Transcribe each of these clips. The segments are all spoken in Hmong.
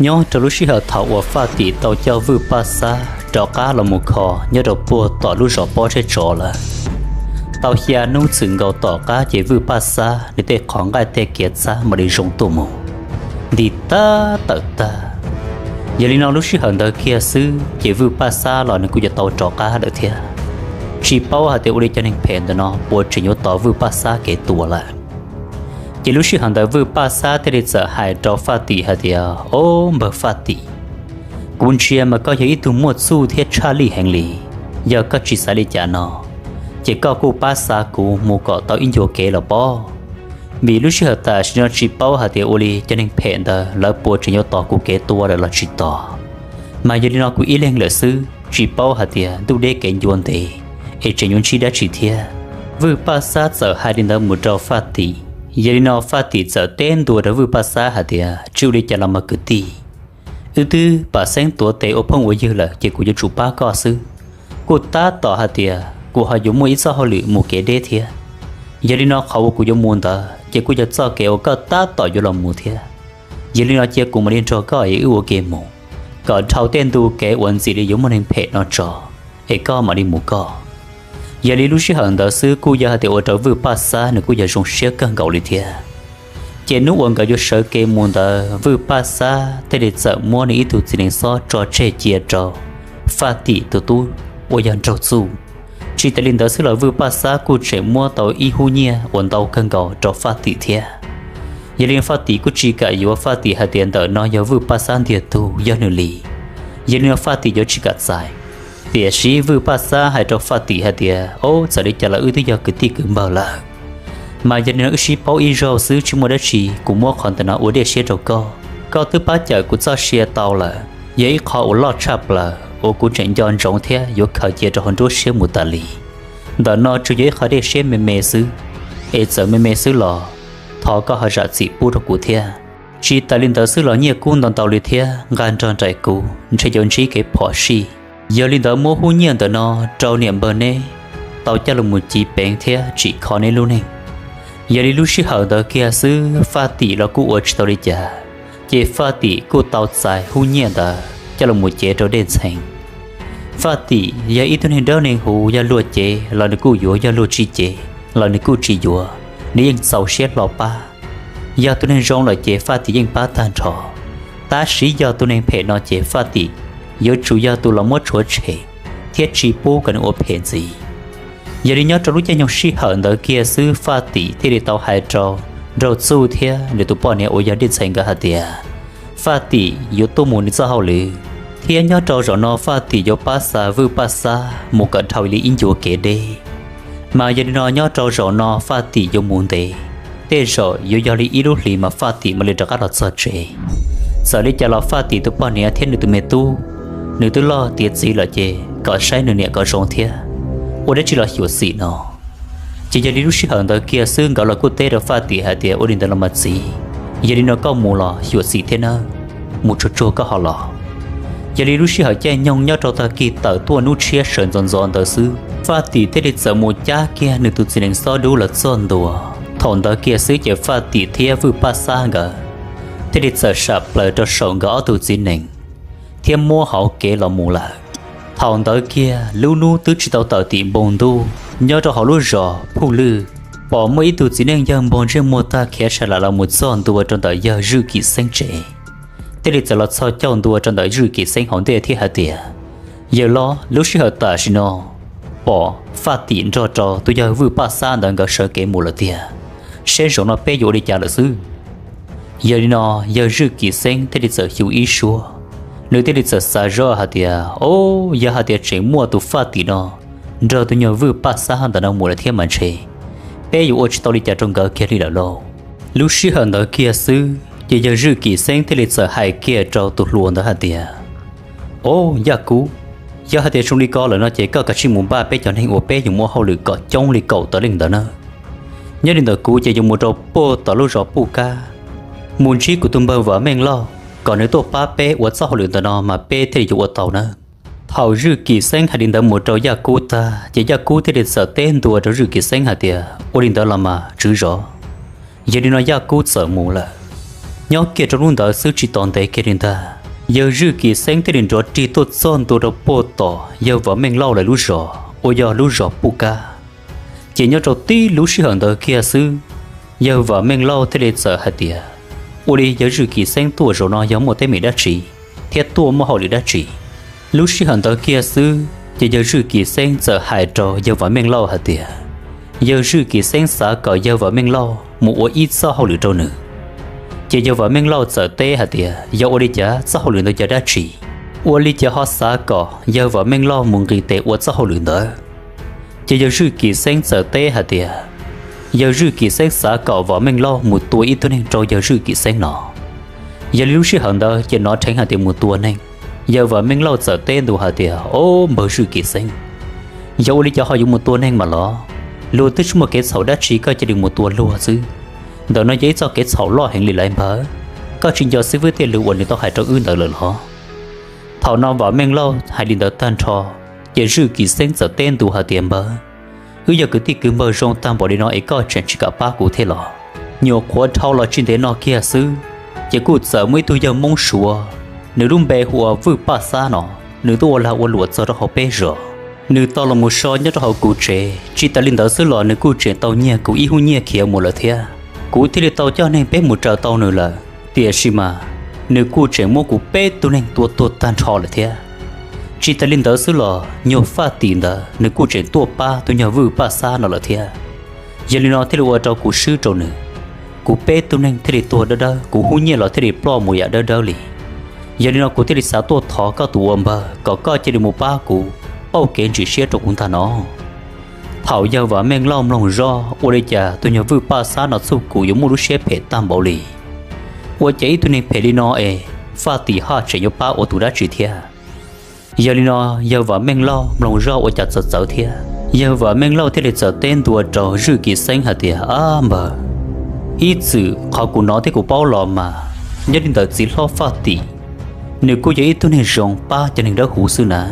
Nyob rau lub sij hawm thaum uas Faj Tim tau coj Vwj Paj Xab rov qab los mus kho nyob rau puag tom lub zos Pob Zeb Tsov lawm, tau xya hnub txwm nkaus tom qab ces Vwj Paj Xab nws tej qhov nqaij tej kev txhab mam li zoo tuaj mus nti tag tawm tag. Yog li no lub sij hawm ntawd kiag xwb ces Vwj Paj Xab los nws kuj yuav tau rov qab lawm thiab. Tsis paub hais tias ua li cov neeg phem ntawm no puas tseem yuav tos Vwj Paj Xab kev tua lawm. Ces lub sij hawm ntawd Vwj Paj Xab thiaj li txawm hais rau Faj Tim hais tias, Ob, npawg Faj Tim, kuv ntsia mas koj yog ib tug muaj txuj thiab tshaj lij heev li. Yog koj tsis xav li cas no, ces koj kuj pab xa kuv mus kom tau ib ncua kev los pob. Vim lub sij hawm tam sim no tsis paub hais tias ua li cov neeg phem ntawd lawv puas tseem yuav tos kuv kev tua lawm los tsis tos. Mas yog li no kuv ib leeg lawm xwb, tsis paub hais tias ntuj deb kev ncua ntev es tseem yuav ntsib dab tsi thiab. Vwj Paj Xab txawm hais li ntawd mus rau Faj Tim. Yog li no Faj Tim txawm teb ntua rau Vwj Paj Xab hais tias, Tsis ua li cas los mas kwv tij, wb twb pam xeeb tuav tes ua phooj ua ywg lawm ces kuv yuav tsum pab koj xwb. Kuj tab tom hais tias kuv ho yuav muaj ib txoj hauj lwm mus kev deb thiab. Yog li no qhov uas kuv yuav mus ntawd ces kuj yog txoj kev uas koj tab tom yuav los mus thiab. Yog li no cia kuv mam li nrog koj es wb ua ke mus, kom dhau tej ntu kev uas ntxim li yuav muaj neeg phem no tso, es koj mam li mus koj. Yog li lub sij hawm ntawd xwb kuj yog hais tias ua rau Vwj Paj Xab nws kuj yog zoo siab kawg nkaus li thiab. Ces hnub uas nkawd yuav sawv kev mus ntawd Vwj Paj Xab thiaj li txawm muab nws ib tug txiv nees xob tso tseg cia rau Faj Tim tus tub uas yog Nraug Txuj. Tsis tas li ntawd xwb los Vwj Paj Xab kuj tseem muab tau ib hub nyiaj uas ntau kawg nkaus rau Faj Tim thiab. Yog li Faj Tim kuj tsis kam yuav, Faj Tim hais tias ntawm no yog Vwj Paj Xab ntiag tug yog nws li. Yog li no Faj Tim yuav tsis kam txais. Tiam sis Vwj Paj Xab hais rau Faj Tim hais tias, Ob, txawm li cas los wb twb yog kwv tij kwv npawg lawm, mas yog li no wb sib paub ib zaug xwb tsis muaj dab tsi, kuv muab qhov ntawm no ua dej siab rau koj. Koj twb pab cawm kuv txoj sia tau lawm, yog ib qho uas loj tshaj plaws uas kuv tseem nco ntsoov thiab yuav khaws cia rau hauv nruab siab mus tas li. Ntawm no tsuas yog ib qho dej siab me me xwb, es txawm me me xwb los thov koj ho zam txim pub rau kuv thiab. Tsis tas li ntawd xwb los nyiaj kub ntau ntau li thiab nqa nrog nraim kuv ntshe yuav ntsib kev phom sij. Yog li ntawd muab hub nyiaj ntawm no rau niam npawg neb tau coj los mus civ peev thiab tsim kho neb lub neej. Yog li lub sij hawm ntawd kiag xwb Faj Tim los kuj ua tsis tau li cas, ces Faj Tim kuj tau txais hub nyiaj ntawd coj los mus cev rau Dej Ntxhee. Faj Tim yog ib tug neeg dawb neeg huv, yog luag cev los nws kuj yuav, yog luag tsis cev los nws kuj tsis yuav, nws yeej txaus siab hlo pab. Yog tus neeg zoo lawm ces Faj Tim yeej pab tag nrho, tab sis yog tus neeg phem no ces Faj Tim yuav tsum yog tus los muab tshuav tshem thiab tsis pub kom nws ua phem ntxiv. Yog li nyob rau lub caij nyoog sij hawm ntawd kiag xwb Faj Tim thiaj li tau hais rau Nraug Txuj thiab nws tus poj niam uas yog Dej Ntxhee nkawd hais tias Faj Tim yuav tuaj mus nws txoj hauj lwm, thiab nyob rau zaum no Faj Tim yuav pab xa Vwj Paj Xab mus kom dhau li ib ncua kev deb. Mas yog li no nyob rau zaum no Faj Tim yuav mus ntev, tej zaum yuav yog li ib lub hlis mas Faj Tim mam li rov qab los txog tsev. Txawm li cas los Faj Tim tus poj niam thiab nws tus me tub, nws twb loj tiav txiv lawm ces kom saib nws niam kom zoo thiab, ua dab tsi los xyuam xim no. Ces yog li lub sij hawm ntawd kiag xwb nkawd los kuj teb rau Faj Tim hais tias ua li ntawd los mas txiv, yog li no koj mus los xyuam xim thiab nawb, mus tsuag tsuag koj ho los. Yog li lub sij hawm caij nyoog nyob rau tag kis tawm tuaj hnub tshiab sawv ntxov ntxov ntawd xwb Faj Tim thiaj li txawm mus cab kiag nws tus txiv nees xob dub los txog ntua. Thaum ntawd kiag xwb ces Faj Tim thiab Vwj Paj Xab nkawd thiaj li txawm sam plaws rau saum nkawd ob tug txiv nees thiab muab hauv kev los mus lawm. Thaum ntawd kiag lub hnub twb tsis tau tawm tim npoo ntuj, nyob rau hauv lub zos Phuj Lwj, pom muaj ib tug txiv neej yawg npog ntsej muag tag khiav sa lam los mus txog ntua rau ntawm yawg Zwj Kim Xeeb tsev, thiaj li txawm los txhos caug ntua rau ntawm Zwj Kim Xeeb hauv ntej thiab hais tias, Yawg loj, lub sij hawm tam sim no pom Faj Tim nrog rau tus yawg Vwj Paj Xab ntawd nkawd sawv kev mus lawm tiag, seb zaum no peb yuav ua li cas lawm xwb. Yog li no yawg Zwj Kim Xeeb thiaj li txawm xyu ib suab, nws thiaj li txawm xav zoj hais tias, Ob, yog hais tias tseem muaj tus Faj Tim no nrog tus nyuag Vwj Paj Xab ntawm no mus lawm thiab mas ntshe peb yuav ua tsis tau li cas rau nkawd kiag li lawm lauj. Lub sij hawm ntawd kiag xwb ces yawg Zwj Kim Xeeb thiaj li txawm hais kiag rau tus hluas ntawd hais tias, Ob, Yaj Kub, yog hais tias zoo li ko lawm no ces koj kav tsij mus npaj peb cov neeg uas peb yuav muaj hauj lwm kom coob li kaum tawm leej ntawd nawb. Nyob li ntawm kuv ces yuav mus rau puag tom lub zos Puj Kab, mus ntsib kuv tus npawg Vam Meej Lauj kom nws tuaj pab peb ua txoj hauj lwm ntawm no mas peb thiaj li yuav ua tau nawb. Thaum Zwj Kim Xeeb hais li ntawd mus rau Yaj Kub tag ces Yaj Kub thiaj li txawm teb ntua rau Zwj Kim Xeeb hais tias, Ua li ntawd los mas tswv zos. Yog li no Yaj Kub txawm mus lawm. Nyob kiag rau hnub ntawd xwb tsis tos ntev kiag li ntag, yawg Zwj Kim Xeeb thiaj li nrov rig tuaj txog ntua rau puag tom yawg Vam Meej Lauj lawv lub zos uas yog lub zos Puj Kab. Ces nyob rau tib lub sij hawm ntawd kiag xwb, yawg Vam Meej Lauj thiaj li txawm hais tias, ua li yawg Zwj Kim Xeeb tuaj zaum no yog muaj teeb meem dab tsi thiab tuaj muaj hauj lwm dab tsi? Lub sij hawm ntawd kiag xwb ces yawg Zwj Kim Xeeb txawm hais rau yawg Vam Meej Lauj hais tias, yawg Zwj Kim Xeeb xav kom yawg Vam Meej Lauj mus ua ib txoj hauj lwm rau nws. Ces yawg Vam Meej Lauj txawm teb hais tias, yog ua li cas, txoj hauj lwm ntawd yog dab tsi? Ua li cas ho xav kom yawg Vam Meej Lauj mus nqis tes ua txoj hauj lwm ntawd? Ces yawg Zwj Kim Xeeb txawm teb hais tias, yawg Zwj Kim Xeeb xav kom Vam Meej Lauj mus tua ib tug neeg rau yawg Zwj Kim Xeeb no. Yog li lub sij hawm ntawd ces hnov dheev hais tias mus tua neeg, yawg Vam Meej Lauj txawm teb ntua hais tias, o, npawg Zwj Kim Xeeb, yog ua li cas ho yuav mus tua neeg mas los? Luag twb tsis muaj kev txhaum dab tsi koj cia li mus tua luag xwb. Ntawm no yog ib txoj kev txhaum loj heev li lawm npawg. Koj tsis nco xib fwb tej lus uas nws tau hais rau wb ntawd lawm los? Thaum no Vam Meej Lauj hais li ntawd tag nrho, ces Zwj Kim Xeeb txawm teb ntua hais tias, npawg, wb yog kwv tij kwv npawg zoo tag npaum li no es koj tseem tsis kam pab kuv thiab los? Nyuam qhuav dhau los tsis ntev no kiag xwb, ces kuj txawm muaj ib tug yawg Hmoob Suav, nws lub npe hu ua Vwj Paj Xab no, nws tuaj ua lag ua luam txog rau hauv peb zos. Nws tau los mus so nyob rau hauv kuv tsev, tsis tas li ntawd xwb los nws kuj tseem tau nyiag kuv ib hub nyiaj khiav mus lawm thiab. Kuv thiaj li tau coj neeg peb mus raws tau nws lawm, tiam sis mas nws kuj tseem muab kuv peb tug neeg tua tuag tag nrho lawm thiab. Tsis tas li ntawd xwb los nyuag Faj Tim ntawd nws kuj tseem tuaj pab tus nyuag Vwj Paj Xab no lawm thiab. Yog li no thiaj li ua rau kuv swb rau nws, kuv peb tug neeg thiaj li tuag dawb dawb, kuv hub nyiaj los thiaj li ploj mus yam dawb dawb li. Yog li no kuv thiaj li xav tuaj thov koj tus ua npawg kom koj cia li mus pab kuv, pauj kev ntsim siab rau kuv ntag no. Thaum yawg Vam Meej Lauj mloog zoj ua li cas tus nyuag Vwj Paj Xab no txuj kum yuav muaj lub siab phem tag npaum li, ua cas ib tug neeg phem li no es Faj Tim haj tseem yuav pab ua tus dab tsi thiab? Yog li no yawg Vam Meej Lauj mloog zoj ua cas txawv txawv thiab, yawg Vam Meej Lauj thiaj li txawm teb ntua rau Zwj Kim Xeeb hais tias, ab npawg, ib txwm qhov kuv hnov thiab kuv paub los mas, nyob li ntawm txiv hlob Faj Tim, nws kuj yog ib tug neeg zoo pab cov neeg dawb huv xwb na.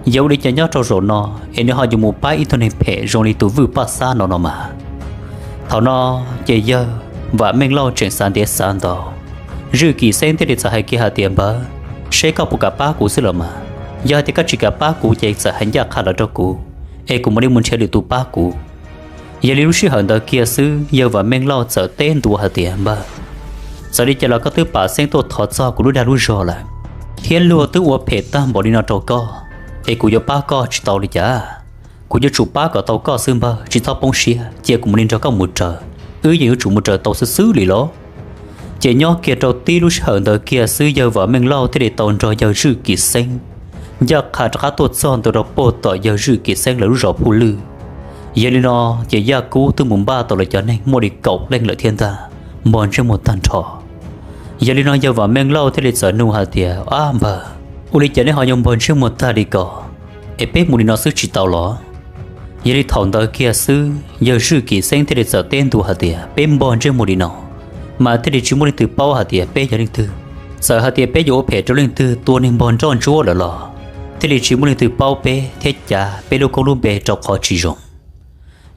Yog ua li cas nyob rau zaum no es nws ho yuav mus pab ib tug neeg phem zoo li tus Vwj Paj Xab no no mas? Thaum no ces yawg Vam Meej Lauj tseem xav ntiav xav ntau, Zwj Kim Xeeb thiaj li txawm hais kiag hais tias, npawg, seb koj puas kam pab kuv xwb los mas. Yog hais tias koj tsis kam pab kuv ces txawm hais ncaj qha los rau kuv, es kuv mam li mus nrhiav lwm tus pab kuv. Yog li lub sij hawm ntawd kiag xwb yawg Vam Meej Lauj txawm teb ntua hais tias, npawg, txawm li cas los koj twb pam xeeb tuaj thov txog kuv lub dag lub zog lawm, thiab luag twb ua phem tag npaum li no rau koj, es kuv yuav pab koj tsis tau li cas? Kuv yuav tsum pab kom tau koj xwb npawg, tsis txhob poob siab, cia kuv mam li nrog koj mus raws, wb yeej yuav tsum mus raws tau xwb xwb li los. Ces nyob kiag rau tib lub sij hawm ntawd kiag xwb yawg Vam Meej Lauj thiaj li tau nrog yawg Zwj Kim Xeeb ncaj qha rov qab tuaj txog ntua rau puag tom yawg Zwj Kim Xeeb lawv lub zos Phuj Lwj. Yog li no ces Yaj Kub twb mus npaj tau lawv cov neeg muaj li kaum leej lawm thiab ntag, npog ntsej muag tag nrho. Yog li no yawg Vam Meej Lauj thiaj li txawm nug hais tias, ab npawg, ua li cas neb ho yuav npog ntsej muag tag li ko, es peb mus li no xwb tsis tau los? Yog li thaum ntawd kiag xwb yawg Zwj Kim Xeeb thiaj li txawm teb ntua hais tias, peb npog ntsej muag li no mas thiaj li tsis muaj leej twg paub hais tias peb yog leej twg. Txawm hais tias peb yuav ua phem rau leej twg, tua neeg npog nroj ntsuab lawm los thiaj li tsis muaj leej twg paub peb thiab cav peb lub koob lub npe rau qhov tsis zoo.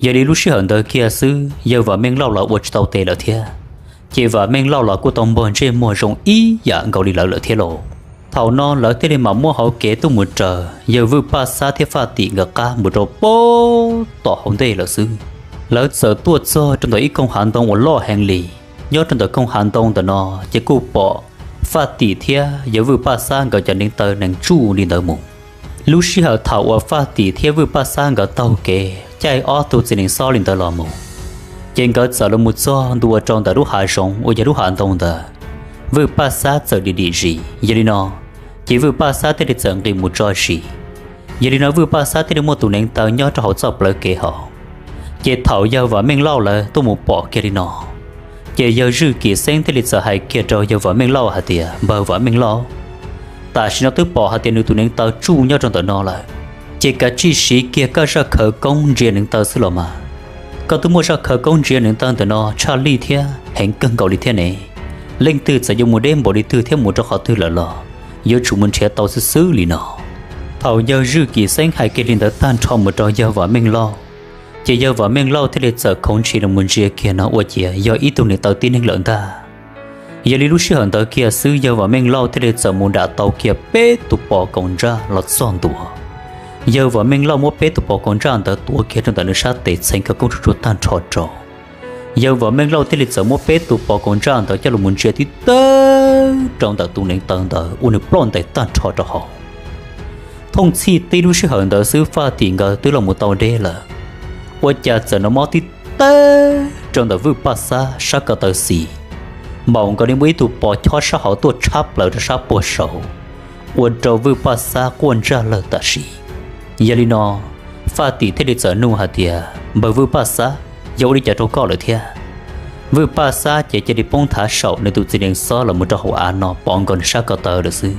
Yog li lub sij hawm ntawd kiag xwb yawg Vam Meej Lauj los ua tsis tau tes lawm thiab, ces Vam Meej Lauj los kuj tau npog ntsej muag zoo ib yam nkaus li lawv lawm thiab lauj. Thaum no lawv thiaj li mam muab hauv kev tuaj mus raws yawg Vwj Paj Xab thiab Faj Tim nkawd qab mus rau puag tom hauv ntej lawm xwb. Lawv txawm tuaj txog rau ntawm ib koog hav ntoo uas loj heev li. Nyob rau ntawm koog hav ntoo ntawm no ces kuj pom Faj Tim thiab yawg Vwj Paj Xab nkawd cov neev taw nees tsuj li ntawd mus. Lub sij hawm thaum uas Faj Tim thiab Vwj Paj Xab nkawd taug kev caij ob tug txiv nees xob li ntawd los mus, ces nkawd txawm los mus txog ntua rau ntawm lub hav zoov uas yog lub hav ntoo ntawd. Vwj Paj Xab txawm dim dim zis, yog li no ces Vwj Paj Xab thiaj li txawm nqis mus tso zis. Yog li no Vwj Paj Xab thiaj li muaj tus neev taw nyob rau hauv txoj plawv kev hauv. Ces thaum yawg Vam Meej Lauj lawv tuaj mus pom kiag li no, ces yawg Zwj Kim Xeeb thiaj li txawm hais kiag rau yawg Vam Meej Lauj hais tias, npawg Vam Meej Lauj, tam sim no twb pom hais tias nws tus neev taw tsuj nyob rau ntawm no lawm, ces kav tsij siv kiag koj zaj khawv koob ntsia neev taw xwb los mas. Koj twb muaj zaj khawv koob ntsia neev taw ntawm no tshaj lij thiab heev kawg nkaus li thiab ne. Leej twg txawm yuav mus deb npaum li twg thiab mus rau qhov twg lawm los yuav tsum mus nrhiav tau xwb xwb li no. Thaum yawg Zwj Kim Xeeb hais kiag li ntawd tag nrho mus rau yawg Vam Meej Lauj, ces yawg Vam Meej Lauj thiaj li txawm khoov ntshis los mus ntsia kiag no ua ciav yog ib tug neev taw tib neeg lawm ntag. Yog li lub sij hawm ntawd kiag xwb yawg Vam Meej Lauj thiaj li txawm mus dam tau kiag peb tus pos kaus ntsaj los txog ntua. Yawg Vam Meej Lauj muab peb tus pos kaus ntsaj ntawd tuav kiag rau ntawm nws sab tes txheev khawv koob tsuj tsuag tag nrho rau. Yawg Vam Meej Lauj thiaj li txawm muab peb tus pos kaus ntsaj ntawd coj los mus ntsia tib tag rau ntawm tus neev taw ntawd ua nws ploj ntais tag nrho rau hauv. Thooj txhij tib lub sij hawm ntawd xwb Faj Tim nkawd twb los mus tau deb lawm, ua cas txawm hnov mob tib tag rau ntawm Vwj Paj Xab sab ko taw xis, npaum nkaus li muaj ib tug pos chob sab hauv tuaj tshab plaws rau sab puag saud, ua rau Vwj Paj Xab quaj ntsaj lawg tam sim. Yog li no, Faj Tim thiaj li txawm nug hais tias, Npawg Vwj Paj Xab, yog ua li cas rau koj lawm thiab? Vwj Paj Xab ces cia li poob nthav saum nws tus txiv nees xob los mus rau hauv av no pov nkaus nws sab ko taw lawm xwb.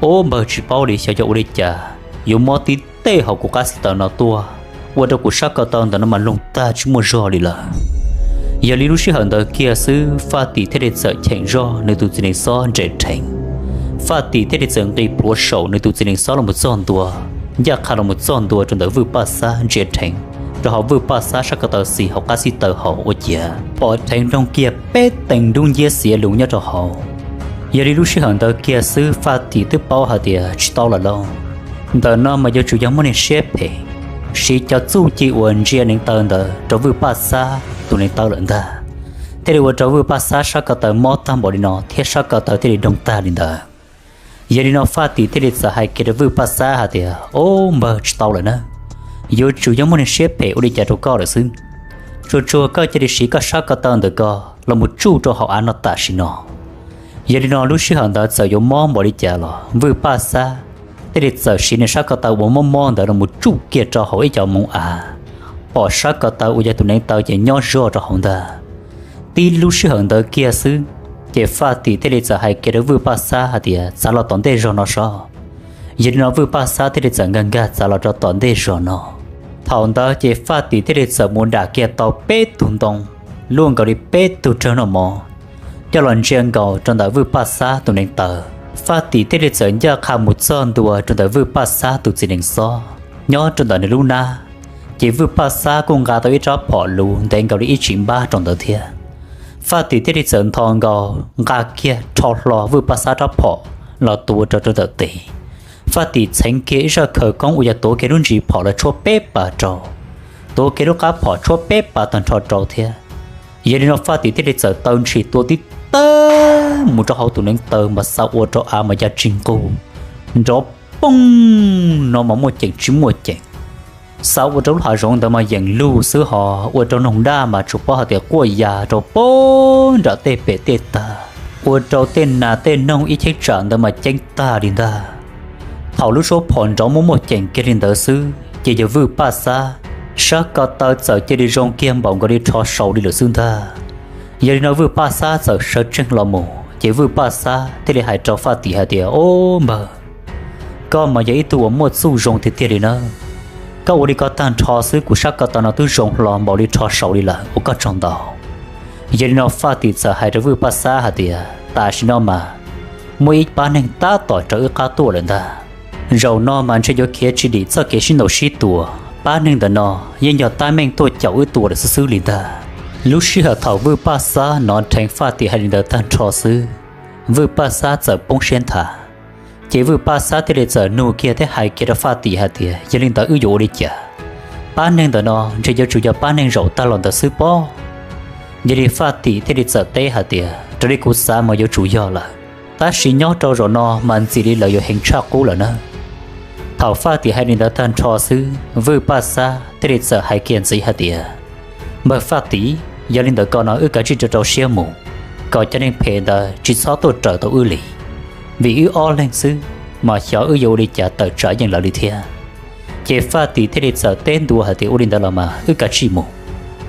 Ub, npawg, tsis paub li xyov yog ua li cas yuav mob tib teg hauv kuv qab xib taw no tuaj, ua rau kuv sab ko taw ntawm no mas loog tag tsis muaj zog li lawm. Yog li lub sij hawm ntawd kiag xwb Faj Tim thiaj li txawm cheem zog nws tus txiv nees xob ntsia dheev. Faj Tim thiaj li txawm nqis plhuav saum nws tus txiv nees xob los mus txog ntua, ncaj qha los mus txog ntua rau ntawm Vwj Paj Xab ntsia dheev rau hauv Vwj Paj Xab sab ko taw xis hauv qab xib taw hauv ua ciav pom dheev nroog kiag peb tees dub nciab xiav lus nyob rau hauv. Yog li lub sij hawm ntawd kiag xwb Faj Tim twb paub hais tias tsis tau lawm lauj, ntawm no mas yuav tsum yog muaj neeg siab phem siv cov txuj ci uas ntsia neev taw ntawd rau Vwj Paj Xab tus neev taw lawm ntag, thiaj li ua rau Vwj Paj Xab sab ko taw mob tag npaum li no thiab sab ko taw thiaj li doog tag li ntawd. Yog li no Faj Tim thiaj li txawm hais kiag rau Vwj Paj Xab hais tias, Ub, npawg, tsis tau lawm na, yuav tsum yog muaj neeg siab phem ua li cas rau koj lawm xwb. Tsuag tsuag koj cia li siv koj sab ko taw ntawm koj los mus tsuj rau hauv av no tam sim no. Yog li no lub sij hawm ntawd txawm yuav mob npaum li cas los Vwj Paj Xab thiaj li txawm siv nws sab ko taw uas mob mob ntawd los mus tsuj kiag rau hauv ib co moov av, pom sab ko taw uas yog tus neev taw ces nyob zog rau hauv ntag. Tib lub sij hawm ntawd kiag xwb, ces Faj Tim thiaj li txawm hais kiag rau Vwj Paj Xab hais tias, Txav los tom ntej zog no sov. Yog li no Vwj Paj Xab thiaj li txawm nkag nkag txav los rau tom ntej zog no. Thaum ntawd ces Faj Tim thiaj li txawm mus dam kiag tau peb tug ntoo, luaj nkaus li peb tug rawg noj mov, coj los ntsia nkaus rau ntawm Vwj Paj Xab tus neev taw. Faj Tim thiaj li txawm ncaj qha mus txog ntua rau ntawm Vwj Paj Xab tus txiv nees xob nyob rau ntawm nws lub nab, ces Vwj Paj Xab kuj nqa tau ib rab phom luv ntev nkaus li ib tsis npab rau ntawd thiab. Faj Tim thiaj li txawm ntho nkaus nqa kiag rho hlo Vwj Paj Xab rab phom los tuav rau rau ntawm tes. Faj Tim txheev kiag ib zaj khawv koob uas yog tuav kiag lub ntsis phom los tshuab peb pas rau, tuav kiag lub qab phom tshuab peb pas tag nrho rau thiab. Yog li no Faj Tim thiaj li txawm taw ntshis tua tib tawg mus rau hauv tus neev taw mas xav ua rau av mas ya tsis nqug, nrov poog no mas muaj ceem tsis muaj ceem. Xav ua rau lub hav zoov ntawd mas yeem lug xwb ho ua rau noog daj mas tsuas paub hais tias quaj ya rau pem nram tej pem tej tag, ua rau tej nas tej noog ib cheeb tsam ntawd mas ceeb tag li ntag. Thaum lub suab phom nrov muaj muaj ceem kiag li ntawd xwb ces yawg Vwj Paj Xab sab ko taw txawm cia li zoo kiag npaum nkaus li rho saud li lawm xwb ntag. Yog li no Vwj Paj Xab txawm sawv tsees los mus ces Vwj Paj Xab thiaj li hais rau Faj Tim hais tias, Ob npawg, koj mas yog ib tug uas muaj txuj zoo tiag tiag li nawb. Koj ua li ko tag nrho xwb kuv sab ko taw no twb zoo hlo npaum li rho saud li lawm, ua koj tsaug ntau. Yog li no Faj Tim txawm hais rau Vwj Paj Xab hais tias, Tam sim no mas muaj ib pab neeg tab tom raws wb qab tuaj lawm ntag. Zaum no mas ntshe yuav khiav tsis dim txoj kev sib ntaus sib tua. Pab neeg ntawm no yeej yog tab meeg tuaj caum wb tua lawm xwb xwb li ntag. Lub sij hawm thaum Vwj Paj Xab hnov dheev Faj Tim hais li ntawd tag nrho xwb, Vwj Paj Xab txawm poob siab nthav. Ces Vwj Paj Xab thiaj li txawm nug kiag thiab hais kiag rau Faj Tim hais tias, Yog li ntawd wb yuav ua li cas? Pab neeg ntawm no ntshe yuav tsum yog pab neeg zaum tag los ntawd xwb pob. Yog li Faj Tim thiaj li txawm teb hais tias, Raws li kuv xav mas yuav tsum yog lawm, tab sis nyob rau zaum no mas ntxim li lawv yuav heev tshaj qub lawm nawb. Thaum Faj Tim hais li ntawd tag nrho xwb, Vwj Paj Xab thiaj li txawm hais kiag ntxiv hais tias, Npawg Faj Tim, yog li ntawd ko no wb kav tsij rau rau siab mus, kom cov neeg phem ntawd tsis txhob tuaj raws tau wb li, vim wb ob leeg xwb mas xyov wb yuav ua li cas tawm tsam yeej lawv li thiab. Ces Faj Tim thiaj li txawm teb ntua hais tias, Ua li ntawd los mas wb kav tsij mus,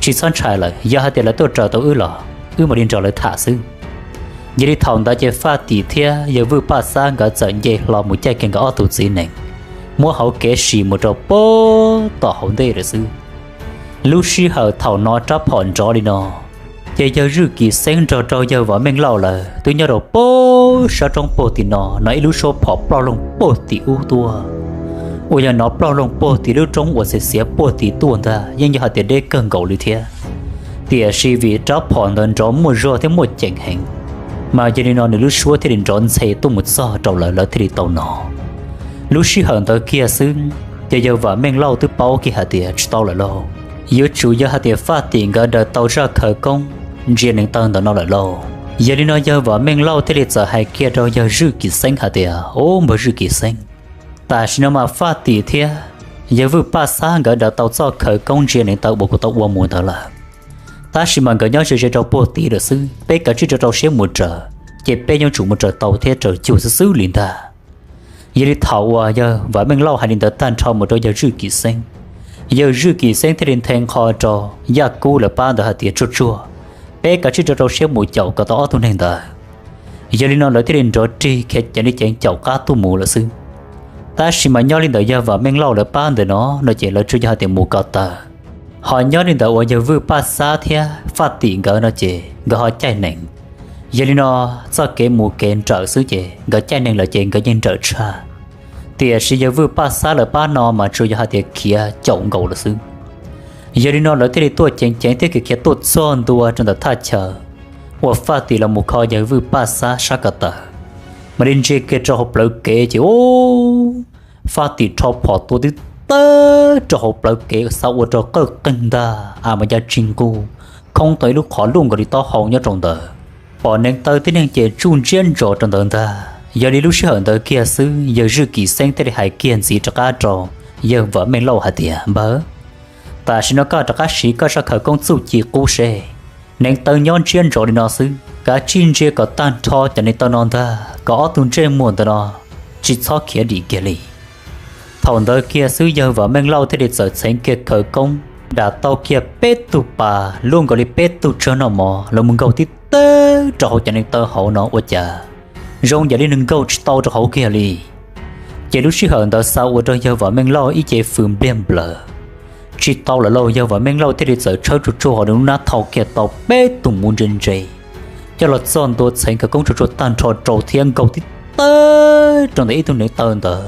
tsis txhob ntshai lawm, yog hais tias lawv tuaj raws tau wb los wb mam li nrog lawv tham xwb. Yog li thaum ntawd ces Faj Tim thiab yawg Vwj Paj Xab nkawd txawm nce hlo mus caij kiag nkawd ob tug txiv nees, muab hauv kev sim mus rau pem tom hauv ntej lawm xwb. Lub sij hawm thaum hnov rab phom nrov li no, ces yawg Zwj Kis Xeeb nrog rau yawg Vam Meej Lauj lawv twb nyob rau pem sab roob puag tim no hnov ib lub suab phom ploj loog puag tim ub tuaj, uas yog hnov ploj loog puag tim lub roob uas xiav xiav puag tim tuaj ntag, yeej yog hais tias deb kawg nkaus li thiab. Tiam sis vim rab phom ntawd nrov muaj zog thiab muaj ceem heev, Mas yog li no nws lub suab thiaj li nrov ntxhe tuaj mus txog rau lawv, lawv thiaj li tau hnov. Lub sij hawm ntawd kiag xwb, ces yawg Vam Meej Lauj twb paub kiag hais tias tsis tau lawm lauj, yuav tsum yog hais tias Faj Tim nkawd daws tau zaj khawv koob ntsia neev taw ntawm no lawm lauj. Yog li no yawg Vam Meej Lauj thiaj li txawm hais kiag rau yawg Zwj Kim Xeeb hais tias, Ub, npawg Zwj Kim Xeeb, tam sim no mas Faj Tim thiab yawg Vwj Paj Xab nkawd daws tau txoj khawv koob ntsia neev taw uas kuv tau ua mus ntawd lawm, tab sis mas nkawd nyob ze ze rau puag tid lawm xwb. Peb kav tsij rau rau siab mus raws, ces peb yuav tsum mus raws tau thiab raws cuag xwb xwb li ntag. Yog li thaum uas yawg Vam Meej Lauj hais li ntawd tag nrho mus rau yawg Zwj Kim Xeeb, yawg Zwj Kim Xeeb thiaj li nthe nqho rau Yaj Kub lawv pab ntawd hais tias, Tsuag tsuag, peb kav tsij rau rau siab mus caum kom tau ob tug neeg ntawd. Yog li no lawv thiaj li nrov rig khiav ceev li ceev caum qab tuaj mus lawm xwb. Tab sis mas nyob li ntawm yawg Vam Meej Lauj lawv pab ntawm no no ces lawv tsuas yog hais tias mus ko taw, ho nyob li ntawm uas yawg Vwj Paj Xab thiab Faj Tim nkawd no ces nkawd ho caij nees. Yog li no txoj kev mus kev nrawm xwb ces nkawd caij nees lawm ces nkawd yeej nrawm tshaj. Tiam sis yawg Vwj Paj Xab lawv pab no mas tsuas yog hais tias khiav caum nkaus lawm xwb. Yog li no lawv thiaj li tuaj ceev ceev thiab khiav khiav tuaj txog ntua rau ntawm thaj chaw uas Faj Tim los mus kho yawg Vwj Paj Xab sab ko taw, mam li ntsia kiag rau hauv plawv kev ces ub, Faj Tim rho phom tua tib tawg rau hauv plawv kev xav ua rau qawj qeeg ntag, a mas ya tsis nquj, khoob tau ib lub qhov luaj nkaus li taub hau nyob rau ntawd. Pom neev taw tib neeg ces tsuj ntsiab ntsos rau ntawd ntag. Yog li lub sij hawm ntawd kiag xwb yawg Zwj Kim Xeeb thiaj li hais kiag ntxiv rov qab rau yawg Vam Meej Lauj hais tias, Npawg, tam sim no koj rov qab siv koj zaj khawv koob txuj ci qub seb, neev taw nyob ntsiab ntsos li no xwb, kav tsij ntsia kom tag nrho cov neev taw no ntag kom ob tug ntsej muag ntawm no tsis txhob khiav dim kiag li. Thaum ntawd kiag xwb yawg Vam Meej Lauj thiaj li txawm txheev kiag khawv koob, dam tau kiag peb tug pas luaj nkaus li peb tug tsawg noj mov los mus nkaug tib tawg rau hauv cov neev taw hauv no ua cas zoo yam li nws nkaug tsis tau rau hauv kiag li. Ces lub sij hawm ntawd xa ua rau yawg Vam Meej Lauj ib ce fws npliag nplaws. Tsis tau lawm lauj, yawg Vam Meej Lauj thiaj li txawm tshawb tsuag tsuag hauv nws lub hnab thau kiag tau peb tug muv ntse ntse coj los txog ntua txheev khawv koob tsuag tsuag tag nrho rau thiab nkaug tib tawg rau ntawm ib tug neev taw ntawd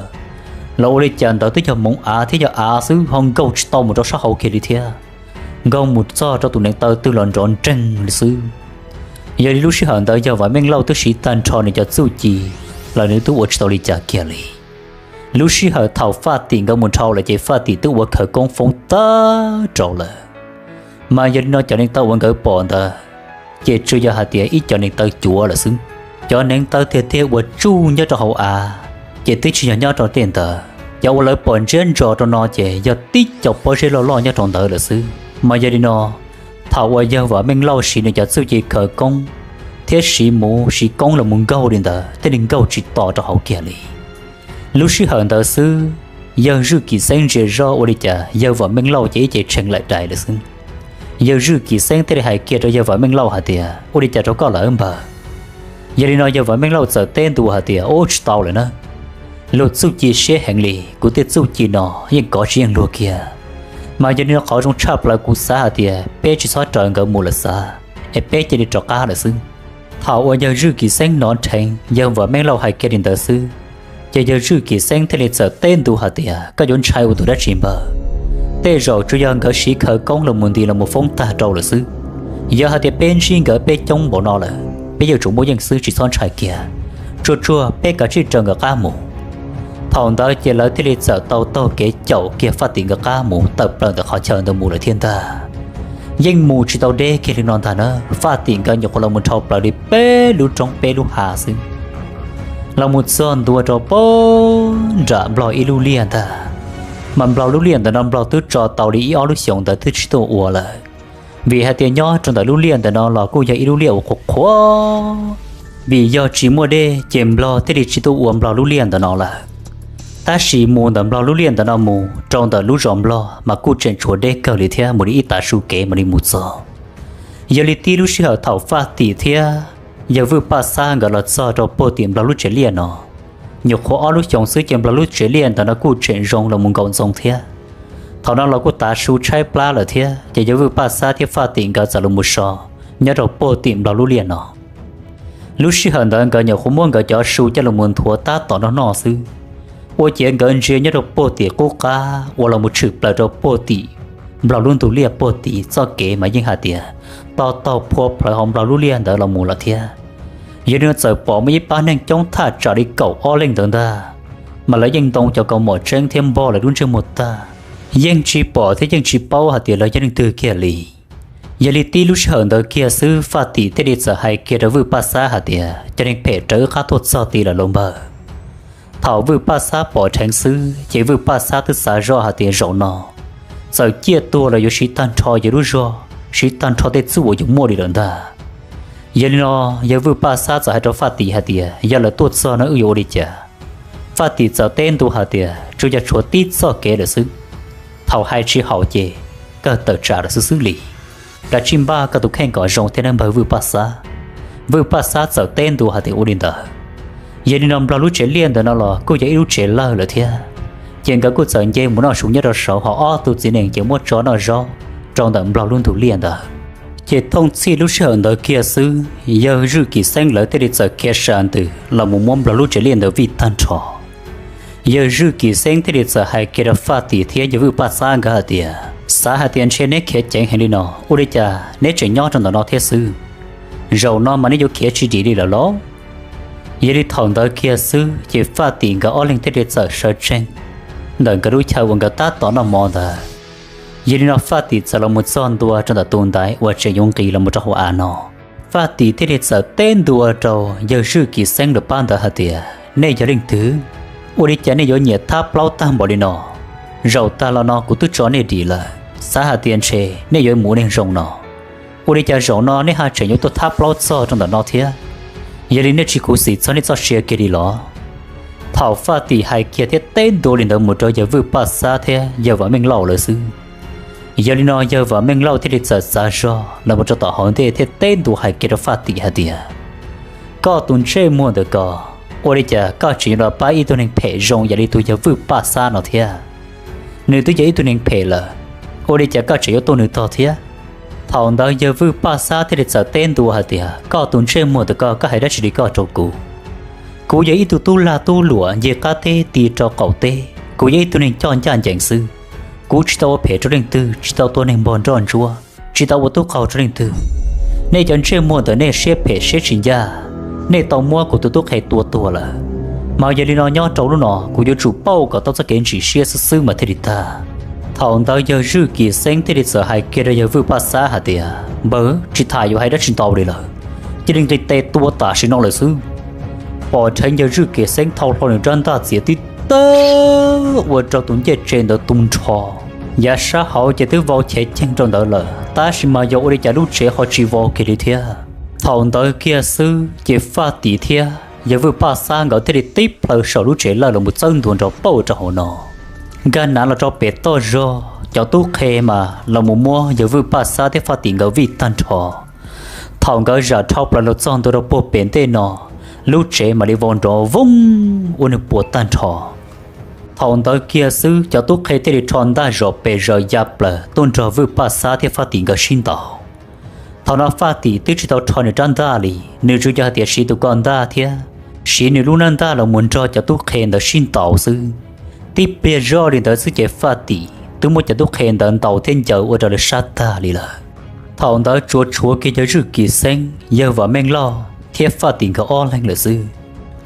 los ua li cas ntawd twb yog moov av thiab yog av xwb ho nkaug tsis tau mus rau sab hauv kiag li thiab. Nkaug mus txog rau tus neev taw twg los nrov nreeg li xwb. Yog li lub sij hawm ntawd yawg Vam Meej Lauj twb siv tag nrho nws cov txuj ci los nws twb ua tsis tau li cas kiag li. Lub sij hawm thaum Faj Tim nkawd mus dhau lawm ces Faj Tim twb ua khawv koob foob tag rau lawm. Mas yog li no cov neev taw uas nkawd pom ntawd ces tsuas yog hais tias ib co neev taw cuav lawm xwb. Cov neev taw tiag tiag uas tsuj nyob rau hauv av ces twb tsis yog nyob rau tej ntawd. Cov uas lawv pom ntsiab ntsos rau no ces yog tib co pob zeb loj loj nyob rau ntawd lawm xwb. Mas yog li no, thaum uas yawg Vam Meej Lauj siv nws cov txuj ci khawv koob thiab siv muv siv koob los mus nkaug li ntawd thiaj li nkaug tsis to rau hauv kiag li. Lub sij hawm ntawd xwb, yawg Zwj Kim Xeeb ntsia zoj ua li cas yawg Vam Meej Lauj ces ib ce tshee laim dais lawm xwb. Yawg Zwj Kim Xeeb thiaj li hais kiag rau yawg Vam Meej Lauj hais tias, Ua li cas rau koj lawm npawg? Yog li no yawg Vam Meej Lauj txawm teb ntua hais tias, Ub, tsis tau lawm na, luag txuj ci siab heev li, kuv tej txuj ci no yeej kov tsis yeej luag kiag. Mas yog li no qhov zoo tshaj plaws kuv xav hais tias peb tsis txhob raws nkawd mus lawm xav, es peb cia li rov qab lawm xwb. Thaum uas yawg Zwj Kim Xeeb hnov dheev yawg Vam Meej Lauj hais kiag li ntawd xwb, ces yawg Zwj Kim Xeeb thiaj li txawm teb ntua hais tias, Koj yuav ntshai ua tus dab tsi npawg? Tej zaum tsuas yog nkawd siv khawv koob los mus nti los mus foob tag rau lawm xwb. Yog hais tias peb ntsib nkawd peb coob npaum no lawm, peb yuav tsum muaj yeej xwb, tsis txhob ntshai kiag. Tsuag tsuag peb kav tsij raws nkawd qab mus. Thaum ntawd ces lawv thiaj li txawm tau taug kev caum kiag Faj Tim nkawd qab mus tawm plaws ntawm qhov chaw ntawd mus lawm thiab ntag. Yeej mus tsis tau deb kiag li no ntag na, Faj Tim nkawd nyuam qhuav los mus dhau plaws li peb lub roob peb lub hav xwb, los mus txog ntua rau pem nram Nplog ib lub liaj ntag. Mas Nplog lub liaj ntawd no Nplog twb tso tau li ib ob lub xyoos ntawd twb tsis tuaj ua lawm. Vim hais tias nyob rau ntawm lub liaj ntawm no los kuj yog ib lub liaj uas qhuav qhuav, vim yog tsis muaj dej ces Nplog thiaj li tsis tuaj ua Nplog lub liaj ntawm no lawm. Tab sis mus ntawm Nplog lub liaj ntawm no mus rau ntawm lub zos Nplog mas kuj tseem tshuav deb kawg li thiab, mus li ib tav su kev mam li mus txog. Yog li tib lub sij hawm thaum Faj Tim thiab yawg Vwj Paj Xab nkawd los txog rau puag tim Nplog lub tsev liaj no, nyuam qhuav ob lub xyoos xwb ces Nplog lub tsev liaj ntawm no kuj tseem zoo los mus nkaum ntxoov thiab. Thaum no los kuj tav su tshaib plab lawm thiab, ces yawg Vwj Paj Xab thiab Faj Tim nkawd txawm los mus so nyob rau puag tim Nplog lub liaj no. Lub sij hawm ntawd nkawd nyuam qhuav muab nkawd cov su coj los mus nthuav tab tom noj noj xwb, ua ciav nkawd ntsia nyob rau puag tim qub qab uas los mus tshwm plaws rau puag tim Nplog lub ntug liaj puag tim txoj kev mas yeej hais tias to taug phua plawv hauv Nplog lub liaj ntawd los mus lawm thiab. Yog li no txawm pom muaj ib pab neeg coob thaj tsam li kaum ob leej ntawd ntag, mas lawv yeej ntoo cov kaus mom tseeb thiab npog lawv lub ntsej muag tag, yeej tsis pom thiab yeej tsis paub hais tias lawv yog leej twg kiag li. Yog li tib lub sij hawm ntawd kiag xwb Faj Tim thiaj li txawm hais kiag rau Vwj Paj Xab hais tias, cov neeg phem rawv qab tuaj txog tid lawm lauj npawg. Thaum Vwj Paj Xab pom dheev xwb ces Vwj Paj Xab twb xav zoj hais tias zaum no txawm ciaj tuag los yuav siv tag nrho yus lub zog, siv tag nrho tej txuj uas yus muaj li lawm ntag. Yog li no yawg Vwj Paj Xab txawm hais rau Faj Tim hais tias, yog lawv tuaj txog no wb yuav ua li cas? Faj Tim txawm teb ntua hais tias, tsuas yog tshuav tib txoj kev lawm xwb, thaum hais tsis haum ces kawg tawm tsam lawm xwb xwb li. Kav tsij npaj koj tus kheej kom zoo thiab nawb npawg Vwj Paj Xab. Vwj Paj Xab txawm teb ntua hais tias ua li ntawd. Yog li no nplog lub tsev liaj ntawd no los kuj yog ib lub tsev lawg lawm thiab, ces nkawd kuj txawm nce mus noj su nyob rau saud, ho ob tug txiv nees ces muab tso noj zaub rau ntawm nplog lub ntug liaj ntawd. Ces thooj txhij lub sij hawm ntawd kiag xwb yawg Zwj Kim Xeeb lawv thiaj li txawm khiav sa ntws los mus muab nplog lub tsev liaj ntawd vij tag nrho. Yawg Zwj Kim Xeeb thiaj li txawm hais kiag rau Faj Tim thiab yawg Vwj Paj Xab nkawd hais tias, xav hais tias ntshe neb khiav ceev heev li no, ua li cas neb tseem nyob rau ntawm no thiab xwb? Zaum no mas neb yuav khiav tsis dim li lawm lauj. Yog li thaum ntawd kiag xwb ces Faj Tim nkawd ob leeg thiaj li txawm sawv tsees ntawm nkawd lub chaw uas nkawd tab tom noj mov ntawd. Yog li no Faj Tim txawm los mus txog ntua rau ntawm tus ntaiv uas tseem yuav nqis los mus rau hauv av no. Faj Tim thiaj li txawm teb ntua rau yawg Zwj Kim Xeeb lawv pab ntawd hais tias, nej yog leej twg? Ua li cas nej yuav nyiam thab plaub tag npaum li no? Zaum tag los no kuv twb tso nej dim lawm, xav hais tias ntshe nej yuav mus ua neeg zoo no. Ua li cas zaum no nej ho tseem yuav tuaj thab plaub txog rau ntawm no thiab? Yog li nej tsis khuv xim txog nej txoj sia kiag li los? Thaum Faj Tim hais kiag thiab teb ntua li ntawd mus rau yawg Vwj Paj Xab thiab yawg Vam Meej Lauj lawv xwb, yog li no yawg Vam Meej Lauj thiaj li txawm txav zog los mus rau tom hauv ntej thiab teb ntua hais kiag rau Faj Tim hais tias, koj tus ntsej muag ntawm ko, ua li cas koj tseem yuav los pab ib tug neeg phem zoo yam li tus yawg Vwj Paj Xab no thiab? Nws twb yog ib tug neeg phem lawm, ua li cas koj tseem yuav tuaj nws tog thiab? Thaum ntawd yawg Vwj Paj Xab thiaj li txawm teb ntua hais tias, koj tus ntsej muag ntawm ko, koj hais dab tsi li koj rau kuv? Kuv yog ib tug tub lag tub luam ncig qab teb ti rau qaum teb, kuv yog ib tug neeg coj ncaj ncees xwb. Kuv tsis tau ua phem rau leej twg, tsis tau tua neeg npog nroj ntsuab, tsis tau ua tub qaug rau leej twg. Nej cov ntsej muag ntawm nej siab phem siab tsis ncaj, nej tau muab kuv tus tub qhe tua tuag lawm. Mas yog li no nyob rau lub no kuv yuav tsum pauj kom tau txoj kev ntsim siab xwb xwb mas thiaj li tag. Thaum ntawd yawg Zwj Kim Xeeb thiaj li txawm hais kiag rau yawg Vwj Paj Xab hais tias, npawg, tsis tham yuav hais dab tsi ntau li lawm, cia li nqis tes tua tam sim no lawm xwb. Pom dheev yawg Zwj Kim Xeeb thau hlo nws rab ntaj txiav tib tawg ua rau tus ncej tsev ntawd tu nrho, yav sab hauv ces twb vau chev ceeg rau ntawd lawm, tab sis mas yog ua li cas lub tsev ho tsis vau kiag li thiab. Thaum ntawd kiag xwb ces Faj Tim thiab yawg Vwj Paj Xab nkawd thiaj li tib plhaw saum lub tsev lawj los mus txawb ntua nrog pauj rau hauv no. Nkag nav los rau pem toj zog, cov tub qhe mas los mus muab yawg Vwj Paj Xab thiab Faj Tim nkawd vij tag nrho. Thaum nkawd zam dhau plaws los txog ntua rau puag pem ntej no, lub tsev mam li vau nrov voog ua nws puas tag nrho. Thaum ntawd kiag xwb cov tub qhe thiaj li rho ntaj zom pes zaws ya plaws tuaj nrog Vwj Paj Xab thiab Faj Tim nkawd sib ntaus. Thaum no Faj Tim twb tsis tau rho nws rab ntaj li, nws tsuas yog hais tias siv tus ko ntaj thiab siv nws lub nab ntaj los mus nrog cov tub qhe ntawd sib ntaus xwb. Tib pliag zoj li ntawd xwb ces Faj Tim twb muab cov tub qhe ntawd ntaus thiab ncaws ua rau lawv sab tag li lawm. Thaum ntawd tsuas tshuav kiag yawg Zwj Kim Xeeb, yawg Vam Meej Lauj thiab Faj Tim nkawd ob leeg lawm xwb.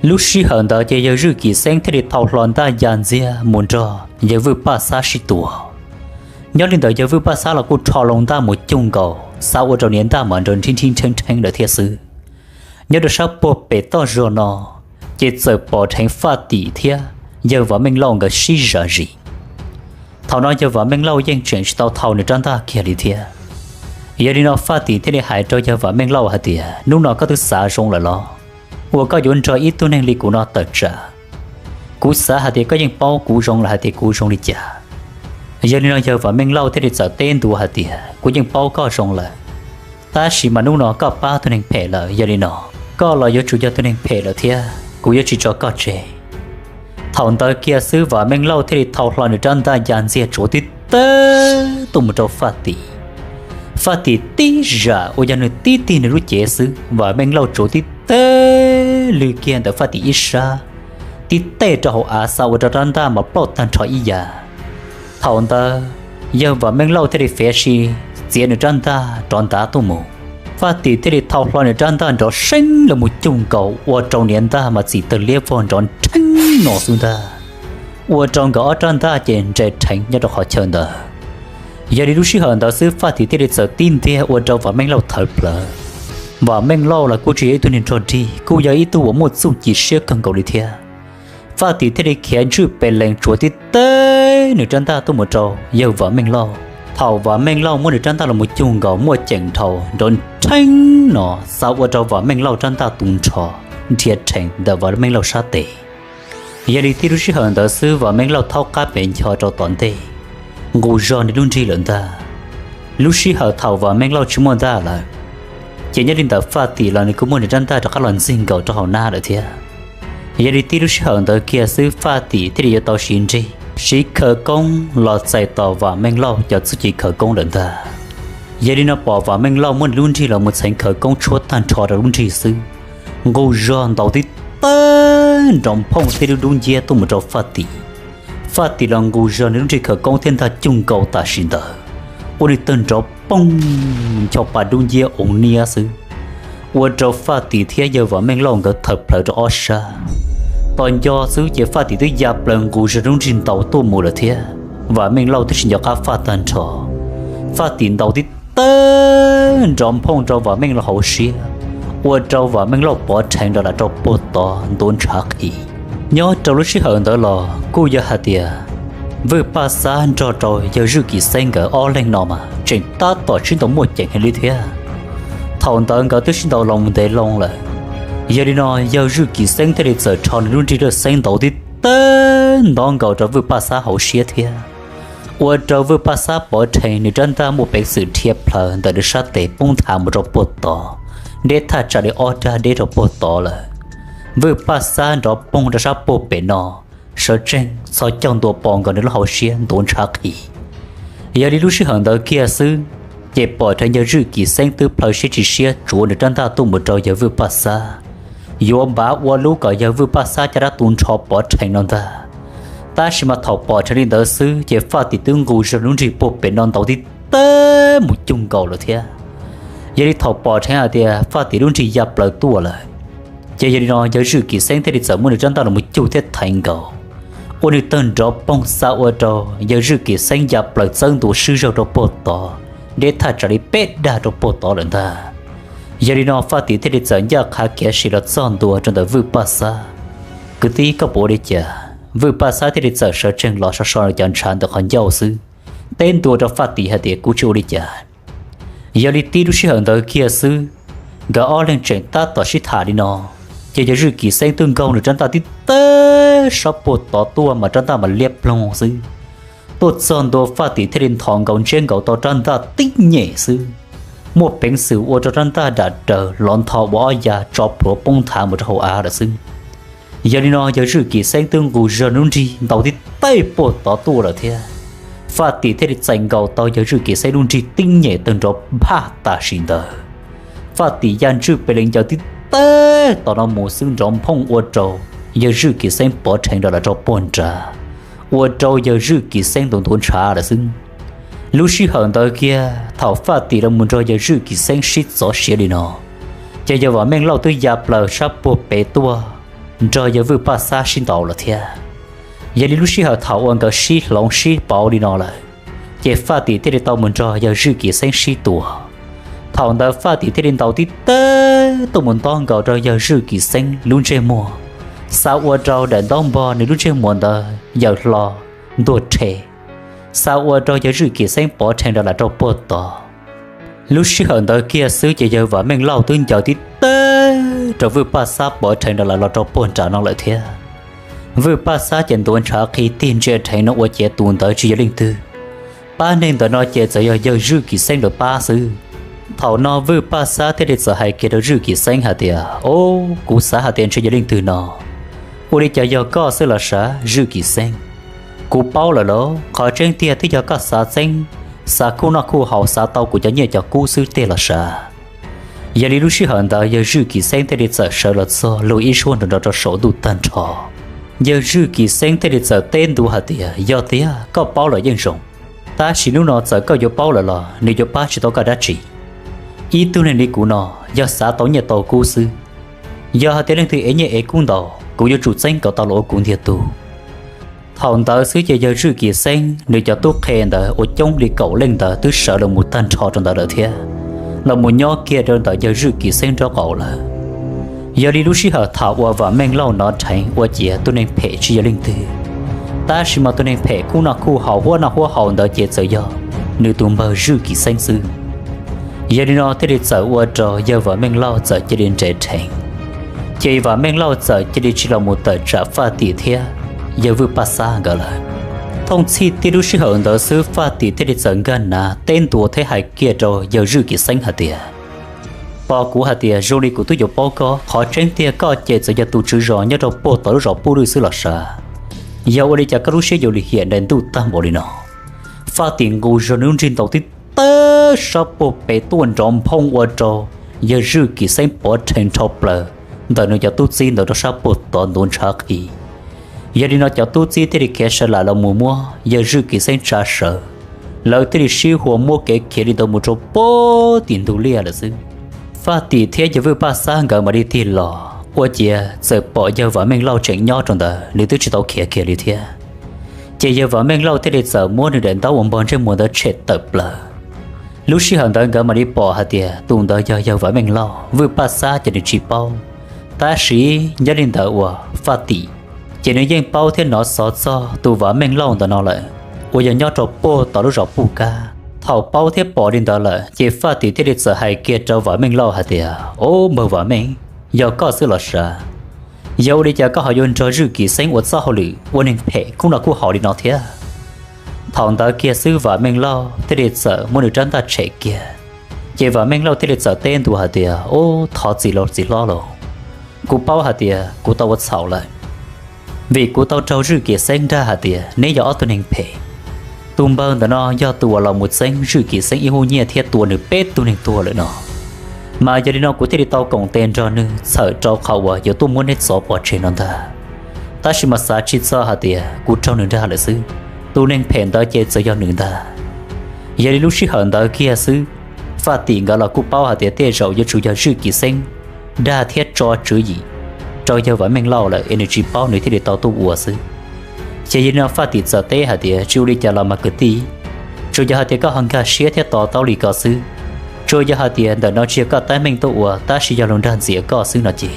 Lub sij hawm ntawd ces yawg Zwj Kim Xeeb thiaj li thau hlo ntaj ya ntxiag mus nrog yawg Vwj Paj Xab sib tua. Nyob li ntawd yawg Vwj Paj Xab los kuj rho loo ntaj mus cuj nkaus, xav ua rau niag ntaj mas nrov nrhib nrhib nrheeb nrheeb lawm thiab xwb. Nyob rau sab puag pem toj zog no, ces txawm pom dheev Faj Tim thiab yawg Vam Meej Lauj nkawd sib zam zis. Thaum no yawg Vam Meej Lauj yeej tseem tsis tau thau nws rab ntaj kiag li thiab. Yog li no Faj Tim thiaj li hais rau yawg Vam Meej Lauj hais tias, hnub no koj twb xav zoo lawm los, uas koj yuav nrog ib tug neeg li kuv no tawm tsam? Kuv xav hais tias koj yeej paub kuv zoo lawm hais tias kuv zoo li cas. Yog li no yawg Vam Meej Lauj thiaj li txawm teb ntua hais tias, kuv yeej paub koj zoo lawm, tab sis mas hnub no koj pab tug neeg phem lawm, yog li no koj los yuav tsum yog tug neeg phem lawm thiab, kuv yuav tsis tso koj tseg. Thaum ntawd kiag xwb Vam Meej Lauj thiaj li thau hlo nws rab ntaj ya ntxiag tsuav tib tawg tuaj mus rau Faj Tim. Faj Tim tib zam uas yog nws tib tig nws lub cev xwb, Vam Meej Lauj tsuav tib tawg lwg kiag ntawm Faj Tim ib sab, tib teg rau hauv av xa ua rau rab ntaj mas plauj tag nrho ib yam. Thaum ntawd yawg Vam Meej Lauj thiaj li fiav si txiav nws rab ntaj rov ntav tuaj mus. Faj Tim thiaj li thau hlo nws rab ntaj nrov seeb los mus cuag nkaus ua rau niam ntaj mas txim tawg liab vog nrov nrheeb no xwb ntag. Ua rau nkawd ob rab ntaj ces nres rheev nyob rau qhov chaw ntawd. Yog li lub sij hawm ntawd xwb Faj Tim thiaj li txawm tib ntiag ua rau Vam Meej Lauj thawv plawv. Vam Meej Lauj los kuj tsis yog ib tug niag nrog dig, kuj yog ib tug uas muaj txuj ci siab kawg nkaus li thiab. Faj Tim thiaj li khiav ntswj pes lees tsuav tib teb nws rab ntaj tuaj mus rau yawg Vam Meej Lauj. Thaum Vam Meej Lauj muab nws rab ntaj los mus cuag nkaus muaj ceem dhau nrov nrheeb no, xa ua rau Vam Meej Lauj rab ntaj tu nrho nrhiav rhees ntawm Vam Meej Lauj sab tes. Yog li tib lub sij hawm ntawd xwb Vam Meej Lauj thaub qab pes ncho rau tom ntej, nqus zog nws lub nrig lawm ntag. Lub sij hawm thaum Vam Meej Lauj tsis muaj ntaj lawm, ces nyob li ntawm Faj Tim los nws kuj muab nws rab ntaj rov qab los ntxig nkaus rau hauv nab lawm thiab. Yog li tib lub sij hawm ntawd kiag xwb Faj Tim thiaj li yuav tau siv nrig siv khawv koob los txais tos Vam Meej Lauj cov txuj ci khawv koob lawm ntag. Yog li no pom Vam Meej Lauj muab nws lub nrig los mus txheev khawv koob tshuab tag nrho rau lub nrig xwb, nqus zog ntaus tib tawg nrov nphooj tib lub dub nciab tuaj mus rau Faj Tim. Faj Tim los nqus zog nws lub nrig khawv koob thiab ntaj cuag nkaus tam sim ntawd, ua li tawg nrov poog ncho pa dub nciab oo niab xwb, ua rau Faj Tim thiab yawg Vam Meej Lauj nkawd thawv plawv rau ob sab. Tos nco xwb ces Faj Tim twb ya plaws nqus zog lub nrig ntaus tuaj mus lawm thiab. Vam Meej Lauj twb tsis nco qab faj tag nrho, Faj Tim ntaus tib tawg nrov nphooj rau Vam Meej Lauj hauv siab, ua rau Vam Meej Lauj pov rhees rau lam rau puag tod ntuav ntshav qhi. Nyob rau lub sij hawm ntawd los kuj yog hais tias Vwj Paj Xab nrog rau yawg Zwj Kim Xeeb nkawd ob leeg no mas tseem tab tom sib ntaus muaj ceem heev li thiab. Thaum ntawd nkawd twb sib ntaus loo ntev loo lawm. Yog li no yawg Zwj Kim Xeeb thiaj li txawm rho nws lub nrig laj xeeb ntaus tib tawg ntov nkaus rau Vwj Paj Xab hauv siab thiab, ua rau Vwj Paj Xab pov rhees nws rab ntaj muaj peev xwm dhia plaws ntawm nws sab tes poob nthav mus rau puag tod, deb thaj tsam li ob rag deb rau puag tod lawm. Vwj Paj Xab nrov poog rau sab puag pem no, sawv tsees txhos caug ntua pos nkaus nws lub hauv siab ntuav ntshav qhi. Yog li lub sij hawm ntawd kiag xwb, ces pom rheev yawg Zwj Kim Xeeb twb plhaw siab tsis siab tsuav nws rab ntaj tuaj mus rau yawg Vwj Paj Xab, yuav npav ua lub kom yawg Vwj Paj Xab caj dab tu nrho pov rhees no ntag. Tab sis mas thaum pom rheev li ntawd xwb ces Faj Tim twb nqus zog lub nrig puag pem no ntaus tib tawg mus cuag nkaus lawm thiab. Yog li thaum pom rheev hais tias Faj Tim lub nrig ya plaws tuaj lawm, ces yog li no yawg Zwj Kim Xeeb thiaj li txawm muab nws rab ntaj los mus cug thiab theev nkaus, ua nws tawg nrov poog xa ua rau yawg Zwj Kim Xeeb ya plaws txawb ntua swb zaug rau puag tod, deb thaj tsam li peb dag rau puag tod lawm ntag. Yog li no Faj Tim thiaj li txawm ncaj qha kiav sim los txog ntua rau ntawm Vwj Paj Xab. Kwv tij, koj puas ua li cas? Vwj Paj Xab thiaj li txawm sawv tsees los so so cov ntshav ntawm qhov ncauj xwb, teb ntua rau Faj Tim hais tias kuv tsis ua li cas. Yog li tib lub sij hawm ntawd kiag xwb, nkawd ob leeg tseem tab tom sib tham li no, ces yawg Zwj Kim Xeeb twb nkaug nws rab ntaj tib tawg sab puag tod tuaj mas rab ntaj mas liab ploog xwb, tuaj txog ntua Faj Tim thiaj li nthos nkaus ntsiab nkaus tau rab ntaj tib nyem xwb, muaj peev xwm ua rau rab ntaj dam raws los ntho ua ob ya tso plhuav poob nthav mus rau hauv av lawm xwb. Yog li no yawg Zwj Kim Xeeb twb nqus zog lub nrig ntaus tib tawg puag tod tuaj lawm thiab. Faj Tim thiaj li txais nkaus tau yawg Zwj Kim Xeeb lub nrig tib nyem tawg nrov nphaj tam sim ntawd. Faj Tim ya ntswj pes lees ncaws tib tawg tom no mus xwb nrov nphooj ua rau yawg Zwj Kim Xeeb pov rhees rau lawm rau puag nrad, ua rau yawg Zwj Kim Xeeb ntuav ntuav ntshav lawm xwb. Lub sij hawm ntawd kiag thaum Faj Tim los mus nrog yawg Zwj Kim Xeeb sib txov siav li no, ces yawg Vam Meej Lauj twb ya plaws sab puag pem tuaj nrog yawg Vwj Paj Xab sib ntaus lawm thiab. Yog li lub sij hawm thaum uas nkawd sib hloov sib pauv li no lawm, ces Faj Tim thiaj li tau mus nrog yawg Zwj Kim Xeeb sib tua. Thaum ntawd Faj Tim thiaj li ntaus tib tawg tuaj mus ntaus nkaus rau yawg Zwj Kim Xeeb lub ntsej muag, xa ua rau daim ntaub npog nws lub ntsej muag ntawd yawm hlo ntuag rhe, xa ua rau yawg Zwj Kim Xeeb pov rhees rau lawm rau puag tod. Lub sij hawm ntawd kiag xwb ces yawg Vam Meej Lauj twb ncaws tib tawg rau Vwj Paj Xab pov rhees rau lawm los rau puag nram no lawm thiab. Vwj Paj Xab ces ntuav ntshav qhi tig ntsia dheev no ua ciav tus ntawd tsis yog leej twg, pab neeg ntawm no ces txawm yog yawg Zwj Kim Xeeb lawv pab xwb. Thaum no Vwj Paj Xab thiaj li txawm hais kiag rau Zwj Kim Xeeb hais tias, O, kuv xav hais tias ntshe yog leej twg no. Ua li cas yog koj xwb los sav Zwj Kim Xeeb? Kuv paub lawm lauj, qhov tseeb tiag twb yog koj xav txeeb, xav khuj noj khuj haus xav tau kuv cov nyiaj cov kub xwb tiag los sav. Yog li lub sij hawm ntawd yawg Zwj Kim Xeeb thiaj li txawm sawv los txog lug ib suab nrov nrov rau saum ntuj tag nrho. Yawg Zwj Kim Xeeb thiaj li txawm teb ntua hais tias, Yog tiag koj paub lawm yeej zoo, tab sis hnub no txawm koj yuav paub lawm los nws yuav pab tsis tau koj dab tsi. Ib tug neeg li kuv no yog xav tau nyiaj tau kub xwb. Yog hais tias leej twg ev nyiaj ev kub ntau, kuv yuav tsum txeeb kom tau los ua kuv ntiag tug. Thaum ntawd xwb ces yawg Zwj Kim Xeeb nws cov tub qhe ntawd uas coob li kaum leej ntawd twb sawv los mus tag nrho rau ntawd lawm thiab los mus nyob kiag rau ntawm yawg Zwj Kim Xeeb nraub qaum lawm. Yog li lub sij hawm thaum uas Vam Meej Lauj hnov dheev ua ciav tus neeg phem tsis yog leej twg, tab sis mas tus neeg phem khuj noj khuj haus huab noj huab haus ntawd ces txawm yog nws tus npawg Zwj Kim Xeeb xwb. Yog li no thiaj li txawm ua rau yawg Vam Meej Lauj txawm cia li nres dheev, ces Vam Meej Lauj txawm cia li tsis los mus tawm tsam Faj Tim thiab yawg Vwj Paj Xab nkawd lawm. Thooj txhij tib lub sij hawm ntawd xwb Faj Tim thiaj li txawm nkag nav teb ntua thiab hais kiag rau yawg Zwj Kim Xeeb hais tias, pom kuv hais tias zoo li kuv twb yuav paub koj, qhov tseeb tiag koj ces txawm yog tus tswv zos nyob rau puag tom lub zos Puj Lwj xwb los sav. Yog ua li cas koj lub siab yuav lim hiam ntais ntuj tag npaum li no? Faj Tim nqus zog nws lub nrig ntaus tib tawb sab puag pem tuaj nrov nphooj ua rau yawg Zwj Kim Xeeb pov rhees nrho plaws ntawm nws cov tub txib ntawd rau sab puag tod ntuav ntshav qhi. Yog li no cov tub txib thiaj li khiav sawv lam los mus muab yawg Zwj Kim Xeeb tsa sawv, lawv thiaj li sib hua muab kev khiav li ntawd mus rau puag tim ntug liaj lawm xwb. Faj Tim thiab yawg Vwj Paj Xab nkawd mam li tig los ua ciav txawm pom yawg Vam Meej Lauj tseem nyob rau ntawd, nws twb tsis tau khiav kiag li thiab. Ces yawg Vam Meej Lauj thiaj li txawm muab nws daim ntaub uas npog ntsej muag ntawd tshem tawm plaws. Lub sij hawm ntawd nkawd mam li pom hais tias tus ntawd yog yawg Vam Meej Lauj, Vwj Paj Xab ces nws tsis paub. Tab sis nyob li ntawd uas Faj Tim ces nws yeej paub thiab hnov xov txog tus Vam Meej Lauj ntawm no lawm, uas yog nyob rau puag tom lub zos Puj Kab. Thaum paub thiab pom li ntawd lawm ces Faj Tim thiaj li txawm hais kiag rau Vam Meej Lauj hais tias, Ub, npawg Vam Meej, yog koj xwb los sav. Yog ua li cas koj ho yuav nrog Zwj Kim Xeeb ua txoj hauj lwm ua neeg phem khuj noj khuj haus li no thiab? Thaum ntawd kiag xwb Vam Meej Lauj thiaj li txawm muab nws rab ntaj tshem kiag. Ces Vam Meej Lauj thiaj li txawm teb ntua hais tias, Ub, thov txim lauj txiv hlob lauj, kuv paub hais tias kuv tau ua txhaum lawm, vim kuv tau raug Zwj Kim Xeeb dag hais tias neb yog ob tug neeg phem. Tus npawg ntawm no yog tus uas los mus txeeb Zwj Kim Xeeb ib hub nyiaj thiab tua nws peb tug neeg tuag lawm no. Mas yog li no kuv thiaj li tau koom tes nrog nws txhawm rau qhov uas yuav tuaj muab neb txov pov tseg no ntag. Tab sis mas xav tsis txog hais tias kuv raug nws dag lawm xwb, tus neeg phem ntawd ces txawm yog nws ntag. Yog li lub sij hawm ntawd kiag xwb, Faj Tim nkawd los kuj paub hais tias tej zaum yuav tsum yog Zwj Kim Xeeb dag thiab tso tswv yim rau yawg Vam Meej Lauj lawm es nws tsis paub nws thiaj li tau tuaj ua xwb. Ces yog li no Faj Tim txawm teb hais tias, Tsis ua li cas los mas kwv tij, tsuas yog hais tias koj ho nkag siab thiab to taub li ko xwb, tsuas yog hais tias ntawm no tsis yog koj tab meeg tuaj ua tab sis yog luag nrag ntxias koj xwb no ces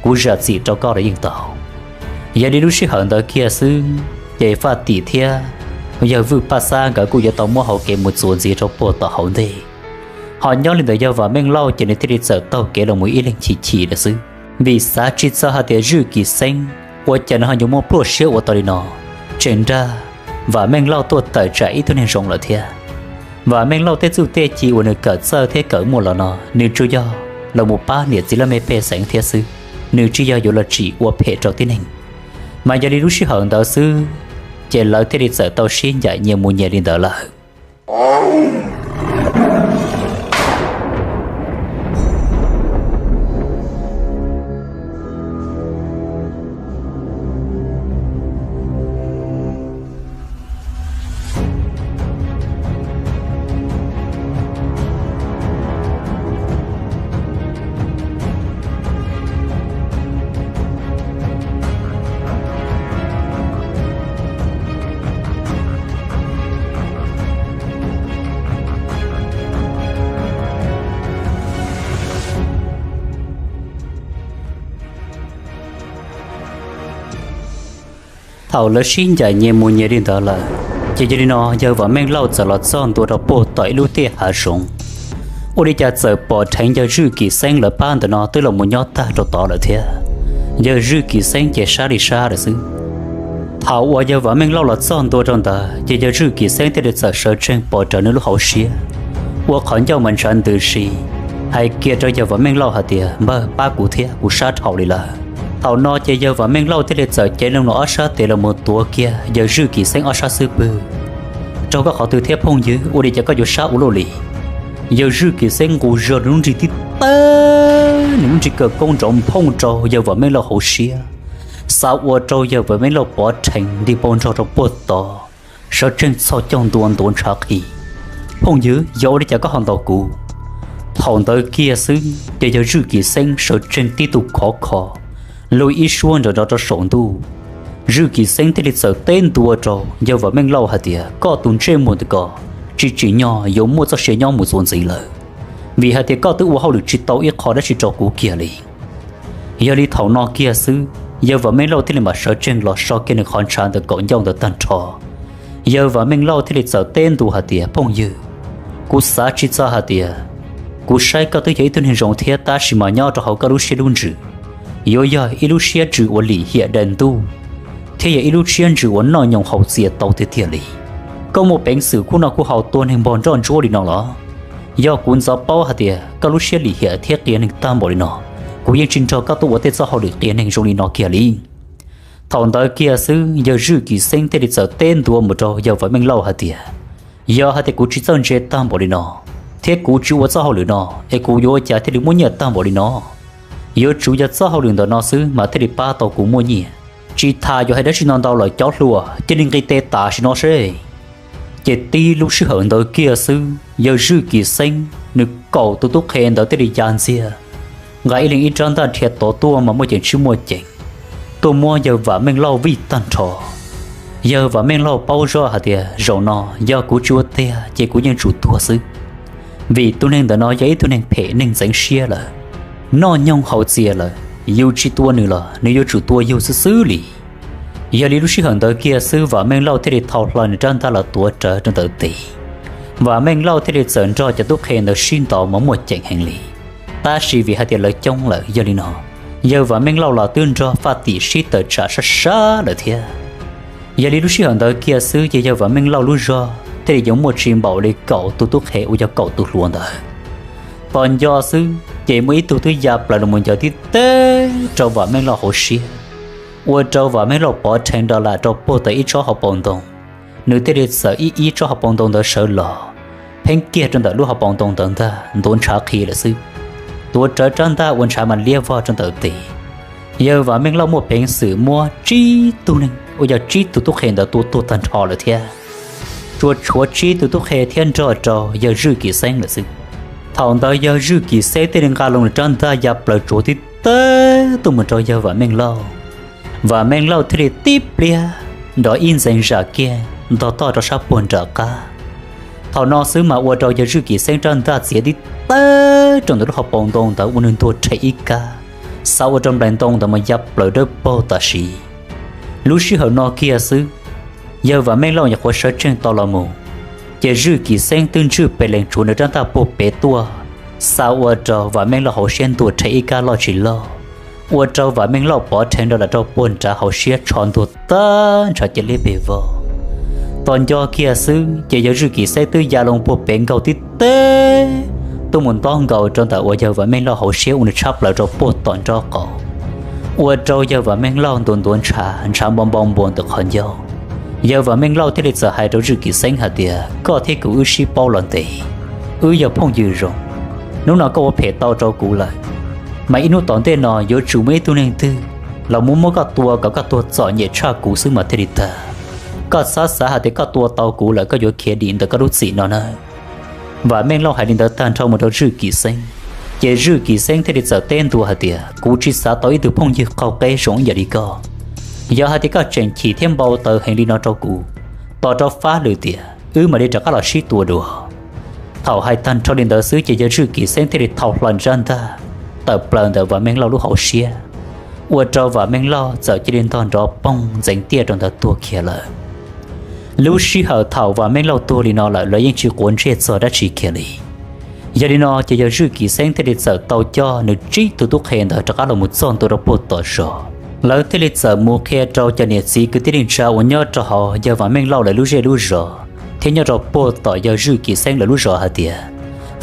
kuv zam txim rau koj los yeej tau. Yog li lub sij hawm ntawd kiag xwb, ces Faj Tim thiab yawg Vwj Paj Xab nkawd kuj yuav tau muab hauv kev mus txuas ntxiv rau puag tom hauv ntej. Ho nyob li ntawd yawg Vam Meej Lauj ces nws thiaj li txawm taug kev los mus ib leeg chim chim lawm xwb, vim xav tsis txog hais tias Zwj Kim Xeeb ua cas nws ho yuav muaj pluaj siab ua tau li no, tseem nrog Vam Meej Lauj tuaj tawm tsam ib tug neeg zoo lawm thiab. Vam Meej Lauj tej txuj tej ci uas nws kawm txawj thiab kawm muaj los no nws tsuas yog los mus pab niam txiv laj mej pej xeem thiab xwb, nws tsis yog yuav los tsim ua phem rau tib neeg. Mas yog li lub sij hawm ntawd xwb, ces lawv thiaj li txawm tau sib ncaim nyias mus nyias li ntawd lawm. Thaum lawv sib ncaim nyias mus nyias li ntawd lawm, ces yog li no yawg Vam Meej Lauj txawm los txog ntua rau puag tom ib lub tiaj hav zoov. Ua li cas txawm pom dheev yawg Zwj Kim Xeeb lawv pab ntawm no twb los mus nyob tag rau tod lawm thiab. Yawg Zwj Kim Xeeb ces sab li sab lawm xwb. Thaum uas yawg Vam Meej Lauj los txog ntua rau ntawd ces yawg Zwj Kim Xeeb thiaj li txawm sawv tsees pov rawv nws lub hauv siab, ua qhov ncauj mas ntshav ntws si, hais kiag rau yawg Vam Meej Lauj hais tias, Npawg, pab kuv thiab, kuv sab dhau li lawm. Thaum no ces yawg Vam Meej Lauj thiaj li txawm cev loo nws ob sab tes los mus tuav kiag yawg Zwj Kim Xeeb ob sab xub pwg. Raug koj qhov twg thiab phooj ywg, ua li cas koj yuav sab ua luaj li? Yawg Zwj Kim Xeeb nqus zog nws lub nrig tib tawb, nws lub nrig kawg koob nrov nphooj rau yawg Vam Meej Lauj hauv siab, xav ua rau yawg Vam Meej Lauj pov rhees nti npau nrog rau puag tod, sawv tsees txhos caug ntua ntuav ntshav qhi. Phooj ywg, yog ua li cas koj ho ntaus kuv? Thaum ntawd kiag xwb ces yawg Zwj Kim Xeeb sawv tsees tib tug khov kho, luag ib suab nrawm nrov rau saum ntuj. Zwj Kim Xeeb thiaj li txawm teb ntua rau yawg Vam Meej Lauj hais tias, koj tus ntsej muag ntawm ko tsis tsim nyog yuav muaj txoj sia nyob mus txuas ntxiv lawm, vim hais tias koj twb ua hauj lwm tsis tau ib qho dab tsi rau kuv kiag li. Yog li thaum no kiag xwb, yawg Vam Meej Lauj thiaj li mam sawv tsees los so kiag nws qhov ntshav ntawm kaum ncauj ntawd tag nrho. Yawg Vam Meej Lauj thiaj li txawm teb ntua hais tias, phooj ywg, kuv xav tsis txog hais tias kuv saib koj twb yog ib tug neeg zoo thiab, tab sis mas nyob rau hauv koj lub siab lub ntsws yuav yog ib lub siab ntsws uas lim hiam daim ntuj, thiab yog ib lub siab ntsws uas noj nyoos haus txias tau tiag tiag li. Koj muaj peev xwm kuj noj kuj haus tua neeg npog nroj ntsuab li no los? Yog kuv ntxov paub hais tias koj lub siab lim hiam thiab qias neeg tag npaum li no, kuv yeej tsis nrog koj tuaj ua tej txoj hauj lwm qias neeg zoo li no kiag li. Thaum ntawd kiag xwb yawg Zwj Kim Xeeb thiaj li txawm teb ntua mus rau yawg Vam Meej Lauj hais tias, yog hais tias kuv tsis txawj ntse tag npaum li no, thiab kuv tsis ua txoj hauj lwm no, es kuv yuav ua cas thiaj li muaj nyiaj tag npaum li no? Yuav tsum yog txoj hauj lwm ntawm no xwb mas thiaj li pab tau kuv muaj nyiaj. Tsis tas yuav hais dab tsi no ntau lawm, cov hluas, cia li nqis tes tam sim no seb. Ces tib lub sij hawm ntawd kiag xwb yawg Zwj Kim Xeeb nws kaum tus tub qhe ntawd thiaj li ya ntxiag, nqa ib leeg ib rab ntaj dhia tod tuaj mas muaj ceem tsis muaj ceem, tuaj muab yawg Vam Meej Lauj vij tag nrho. Yawg Vam Meej Lauj paub zoj hais tias, zaum no yog kuv tsis ua tiag ces kuv yeej tsum tuag xwb, vim tus neeg ntawm no yog ib tug neeg phem neeg ntxeev siab lawm, noj nyoog haus txias lawm, yus tsis tua nws los nws yuav tsum tua yus xwb xwb li. Yog li lub sij hawm ntawd kiag xwb Vam Meej Lauj thiaj li thau hlo nws rab ntaj los tuav rawv rau ntawm tes. Vam Meej Lauj thiaj li txawm nrog cov tub qhe ntawd sib ntaus mas muaj ceem heev li. Tab sis vim hais tias lawv coob lawm, yog li no yawg Vam Meej Lauj los twb nrog Faj Tim sib tawm tsam sab sab lawm thiab. Yog li lub sij hawm ntawd kiag xwb ces yawg Vam Meej Lauj lub zog thiaj li yuav muaj tsis npaum li kaum tus tub qhe uas yog kaum tus hluas ntawd. Tos nco xwb ces muaj ib tug twb ya plaws los mus ncaws tib teg rau Vam Meej Lauj hauv siab, ua rau Vam Meej Lauj pov rheev rau lam rau puag tom ib tsob hauv paus ntoo. Nws thiaj li txawm ib ib tsob hauv paus ntoo ntawd sawv los, pheeb kiag rau ntawm lub hauv paus ntoo ntawd ntag, ntuav ntshav qhi lawm xwb. Tuav rawv rab ntaj ua ntshav mas liab vog rau ntawm tes. Yawg Vam Meej Lauj muaj peev xwm muab tsib tug neeg uas yog tsib tus tub qhe ntawd tua tuag tag nrho lawm thiab, tsuas tshuav tsib tus tub qhe thiab nrog rau yawg Zwj Kim Xeeb lawm xwb. Thaum ntawd yawg Zwj Kim Xeeb thiaj li nqa loo nws rab ntaj ya plaws tsuav tib teg tuaj mus rau yawg Vam Meej Lauj. Vam Meej Lauj thiaj li tib pliag nrov ib ntxees zam kiag ntog toj rau sab puag nram qab. Thaum no xwb mas ua rau yawg Zwj Kim Xeeb rab ntaj txiav tib teg rau ntawm lub hauv paus ntoo ntawd ua nws ntuag rhe ib kab, xav ua rau nplaim ntoo ntawd mas ya plaws dawb paug tam sim. Lub sij hawm no kiag xwb, yawg Vam Meej Lauj nyuam qhuav sawv tsees tau los mus, ces Zwj Kim Xeeb twb ntswj pes lees tsuav nws rab ntaj puag pem tuaj, xav ua rau Vam Meej Lauj hauv siab ntuag rhe ib kab loj tsis loj, ua rau Vam Meej Lauj pov rheev rau lam rau puag nrad hauv siab tsho ntuag tag ntshav cia liab pes vog. Tos nco kiag xwb ces yawg Zwj Kim Xeeb twb ya loo puag pem nkaug tib teg tuaj mus ntaub nkaus rau ntawm uas yawg Vam Meej Lauj hauv siab ua nws tshab plaws rau puag tom nraub qaum, ua rau yawg Vam Meej Lauj ntuav ntuav ntshav, ntshav npau npau npua ntawm qhov ncauj. Yawg Vam Meej Lauj thiaj li txawm hais rau Zwj Kim Xeeb hais tias, koj thiab kuv wb sib paub los ntev, wb yog phooj ywg zoo. Hnub no koj ua phem tau rau kuv lawm, mas ib hnub tom ntej no yuav tsum muaj ib tug neeg twg los mus muab koj tua kom koj tuag txom nyem tshaj kuv xwb mas thiaj li tag. Koj txhob xav hais tias koj tua tau kuv lawm koj yuav khiav dim ntawm koj lub txim no nawb. Vam Meej Lauj hais li ntawd tag nrho mus rau Zwj Kim Xeeb, ces Zwj Kim Xeeb thiaj li txawm teb ntua hais tias, kuv tsis xav tau ib tug phooj ywg qaug qeb zoo ib yam li koj. Yog hais tias koj tseem chim thiab npau taws heev li no rau kuv, tos rau fab lwm tiam wb mam li rov qab los sib tua dua. Thaum hais tag nrho li ntawd xwb ces yawg Zwj Kim Xeeb thiaj li thau hlo nws rab ntaj tawm plaws ntawm Vam Meej Lauj lub hauv siab, ua rau Vam Meej Lauj txawm cia li ntog nrov poog ntxeev tiaj rau ntawd tuag kiag lawm. Lub sij hawm thaum Vam Meej Lauj tuag li no lawm lawv yeej tsis quav ntsej txog dab tsi kiag li. Yog li no ces yawg Zwj Kim Xeeb thiaj li txawm tau coj nws tsib tug tub qhe ntawd rov qab los mus txog ntua rau puag tom zos. Lawv thiaj li txawm mus qhia rau cov niam txiv kwv tij neej tsa uas nyob rau hauv yawg Vam Meej Lauj lawv lub zej lub zos thiab nyob rau puag tom yawg Zwj Kim Xeeb lawv lub zos hais tias,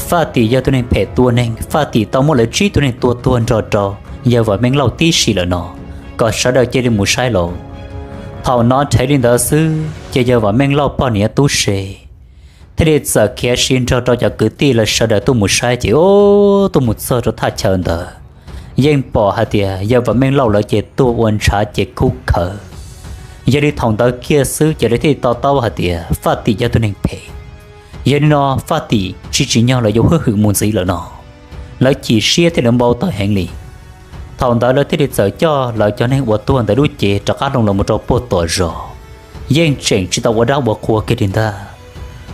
Faj Tim yog tus neeg phem tua neeg, Faj Tim tau muab lawv tsib tug neeg tua tuag nrog rau yawg Vam Meej Lauj tib si lawm no, kom sawv daws cia li mus saib lauj. Thaum hnov nrhev li ntawd xwb ces yawg Vam Meej Lauj poj niam tub se thiaj li txawm khiav sib nrog rau cov kwv tij lawv sawv daws tuaj mus saib ces, o, tuaj mus txog rau thaj chaw ntawd, yeej pom hais tias yawg Vam Meej Lauj lawv ces tuag ua ntshav ces kub khawv. Yog li thaum ntawd kiag xwb ces lawv thiaj li to taub hais tias Faj Tim yog tus neeg phem. Yog li no Faj Tim tsis tsim nyog lawv yuav hwj hwm mus ntxiv lawm no. Lawv chim siab thiab lawv npau taws heev li. Thaum ntawd lawv thiaj li txawm coj lawv cov neeg uas tuag ntawm lub cev rov qab loo los mus rau puag tom zos, yeej tseem tsis tau ua dab ua qhua kiag li ntag.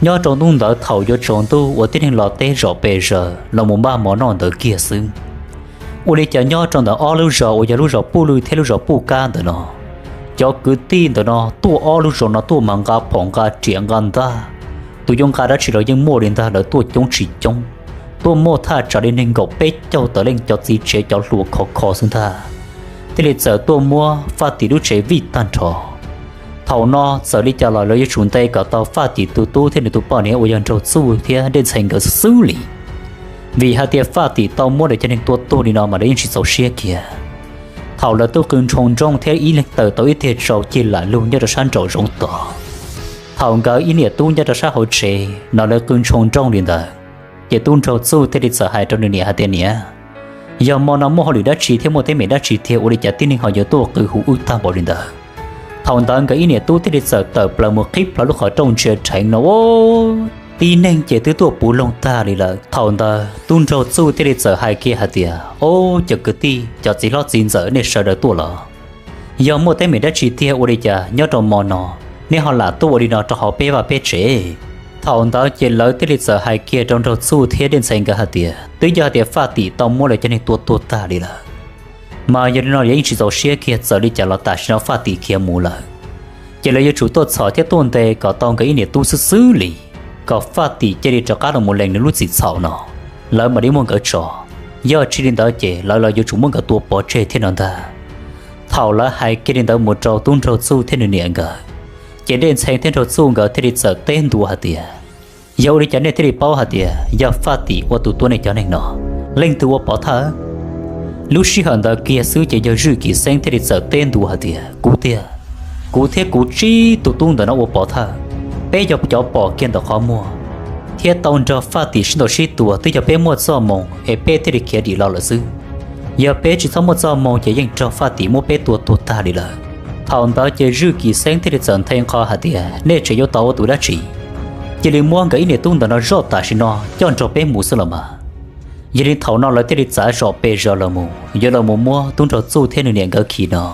Nyob rau hnub ntawd thaum yuav tsaus ntuj uas tib neeg los teb zom pes zaws los mus npaj mov noj ntawd kiag xwb, ua li cas nyob rau ntawm ob lub zos uas yog lub zos Puj Lwj thiab lub zos Puj Kab ntawm no, cov kwv tij ntawm no tuaj ob lub zos no tuaj mas nqa phom nqa riam nqa ntaj, tus yuav nqa dab tsi los yeej muaj li ntag, lawv tuaj coob tsis coob, tuaj muaj thaj tsam li nees nkaum peb caug tawm leej, cov txiv tsev cov hluas khov kho xwb ntag, thiaj li txawm tuaj muab Faj Tim lub tsev vij tag nrho. Thaum no txawm li cas los lawv yuav tsum ntes kom tau Faj Tim tus tub thiab nws tus poj niam uas yog Nraug Txuj thiab Dej Ntxhee nkawd xwb xwb li, vim hais tias Faj Tim tau muab lawv cov neeg tua tuag li no mas lawv yeej tsis txaus siab kiag. Thaum lawv twb qw ntshoo nrooj thiab ib leeg tawm tau ib tiag tsau cig lam lug nyob rau sab nraum zoov tod, thaum nkawd ib niam tub nyob rau sab hauv tsev no lawv qw ntshoo nrooj li ntawd, ces tub Nraug Txuj thiaj li txawm hais rau nws niam hais tias, Niam, yog hmo no muaj hauj lwm dab tsi thiab muaj teeb meem dab tsi tiag ua li cas tib neeg ho yuav tuaj qw hu wb tag npaum li ntawd? Thaum ntawd nkawd ib niam tub thiaj li txawm tawm plaws mus qhib plho lub qhov rooj ntsia rheev no, tib neeg ces twb tuaj puv loog tag li lawm. Thaum ntawd tub Nraug Txuj thiaj li txawm hais kiag hais tias, Ob, cov kwv tij, cov txiv hlob txiv ntxawm, nej sawv daws tuaj los? Yog muaj teeb meem dab tsi tiag ua li cas nyob rau hmo no nej ho lam tuaj ua li no rau hauv peb vaj peb tsev? Thaum ntawd ces lawv thiaj li txawm hais kiag rau Nraug Txuj thiab Dej Ntxhee nkawd hais tias, Twb yog hais tias Faj Tim tau muab lawv cov neeg tua tuag tag li lawm, mas yog li no yeej tsis txaus siab kiag, txawm li cas los tam sim no Faj Tim khiav mus lawm, ces lawv yuav tsum tuaj txhom thiab tuaj ntes kom tau nkawd ib niam tub xwb xwb li, kom Faj Tim cia li rov qab los mus lees nws lub txim txhaum no, lawv mam li muab nkawd tso. Yog tsis li ntawd ces lawv los yuav tsum muab nkawd tua pov tseg thiab no ntag. Thaum lawv hais kiag li ntawd mus rau tub Nraug Txuj thiab nws niam nkawd, ces Dej Ntxhee thiab Nraug Txuj nkawd thiaj li txawm teb ntua hais tias, Yog ua li cas nej thiaj li paub hais tias yog Faj Tim ua tus tua nej cov neeg no? Leej twg ua pov thawj? Lub sij hawm ntawd kiag xwb ces yog Zwj Kim Xeeb thiaj li txawm teb ntua hais tias, Kuv tiag. Kuv thiab kuv tsib tus tub ntawm no ua pov thawj. Peb yog cov pom kiag ntawm qhov muag thiab tau nrog Faj Tim sib ntaus sib tua, twb yog peb muaj txoj moo es peb thiaj li khiav dim los lawm xwb. Yog peb tsis txhob muaj txoj moo ces yeej raug Faj Tim muab peb tua tuag tag li lawm. Thaum ntawd ces Zwj Kim Xeeb thiaj li txawm nthe nqho hais tias, Nej tseem yuav tos ua tus dab tsi? Cia li muab nkawd ib niam tub ntawm no zoj tam sim no coj nrog peb mus xwb los mas. Yog li thaum no lawv thiaj li txav zom pes zos los mus yuav los mus muab tub Nraug Txuj thiab nws niam nkawd khi no.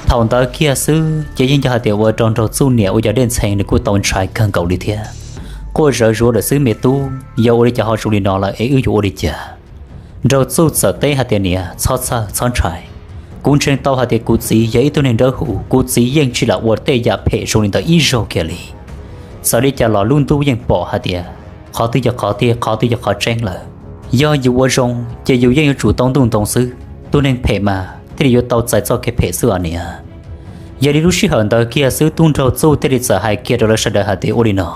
Thaum ntawd kiag xwb ces yeej yog hais tias ua rau Nraug Txuj niam uas yog Dej Ntxhee nws kuj tau ntshai kawg nkaus li thiab. Quaj zawv zuav lawm xwb, Me tub, yog ua li cas ho zoo li no lawm es wb yuav ua li cas? Nraug Txuj txawm teb hais tias, Niam, txhob txhawj txhob ntshai. Kuv ntseeg tau hais tias kuv txiv yog ib tug neeg dawb huv, kuv txiv yeej tsis lam ua tej yam phem zoo li ntawd ib zaug kiag li. Txawm li cas los lub ntuj yeej pom hais tias qhov twg yog qhov tiag, qhov twg yog qhov tseeb lawm. Yog yus ua zoo ces yus yeej yuav tsum tau ntuj ntoo xwb, tus neeg phem mas thiaj li yuav tau txais txoj kev phem xwb os niam. Yog li lub sij hawm ntawd kiag xwb tub Nraug Txuj thiaj li txawm hais kiag rau lawv sawv daws hais tias, Ua li no,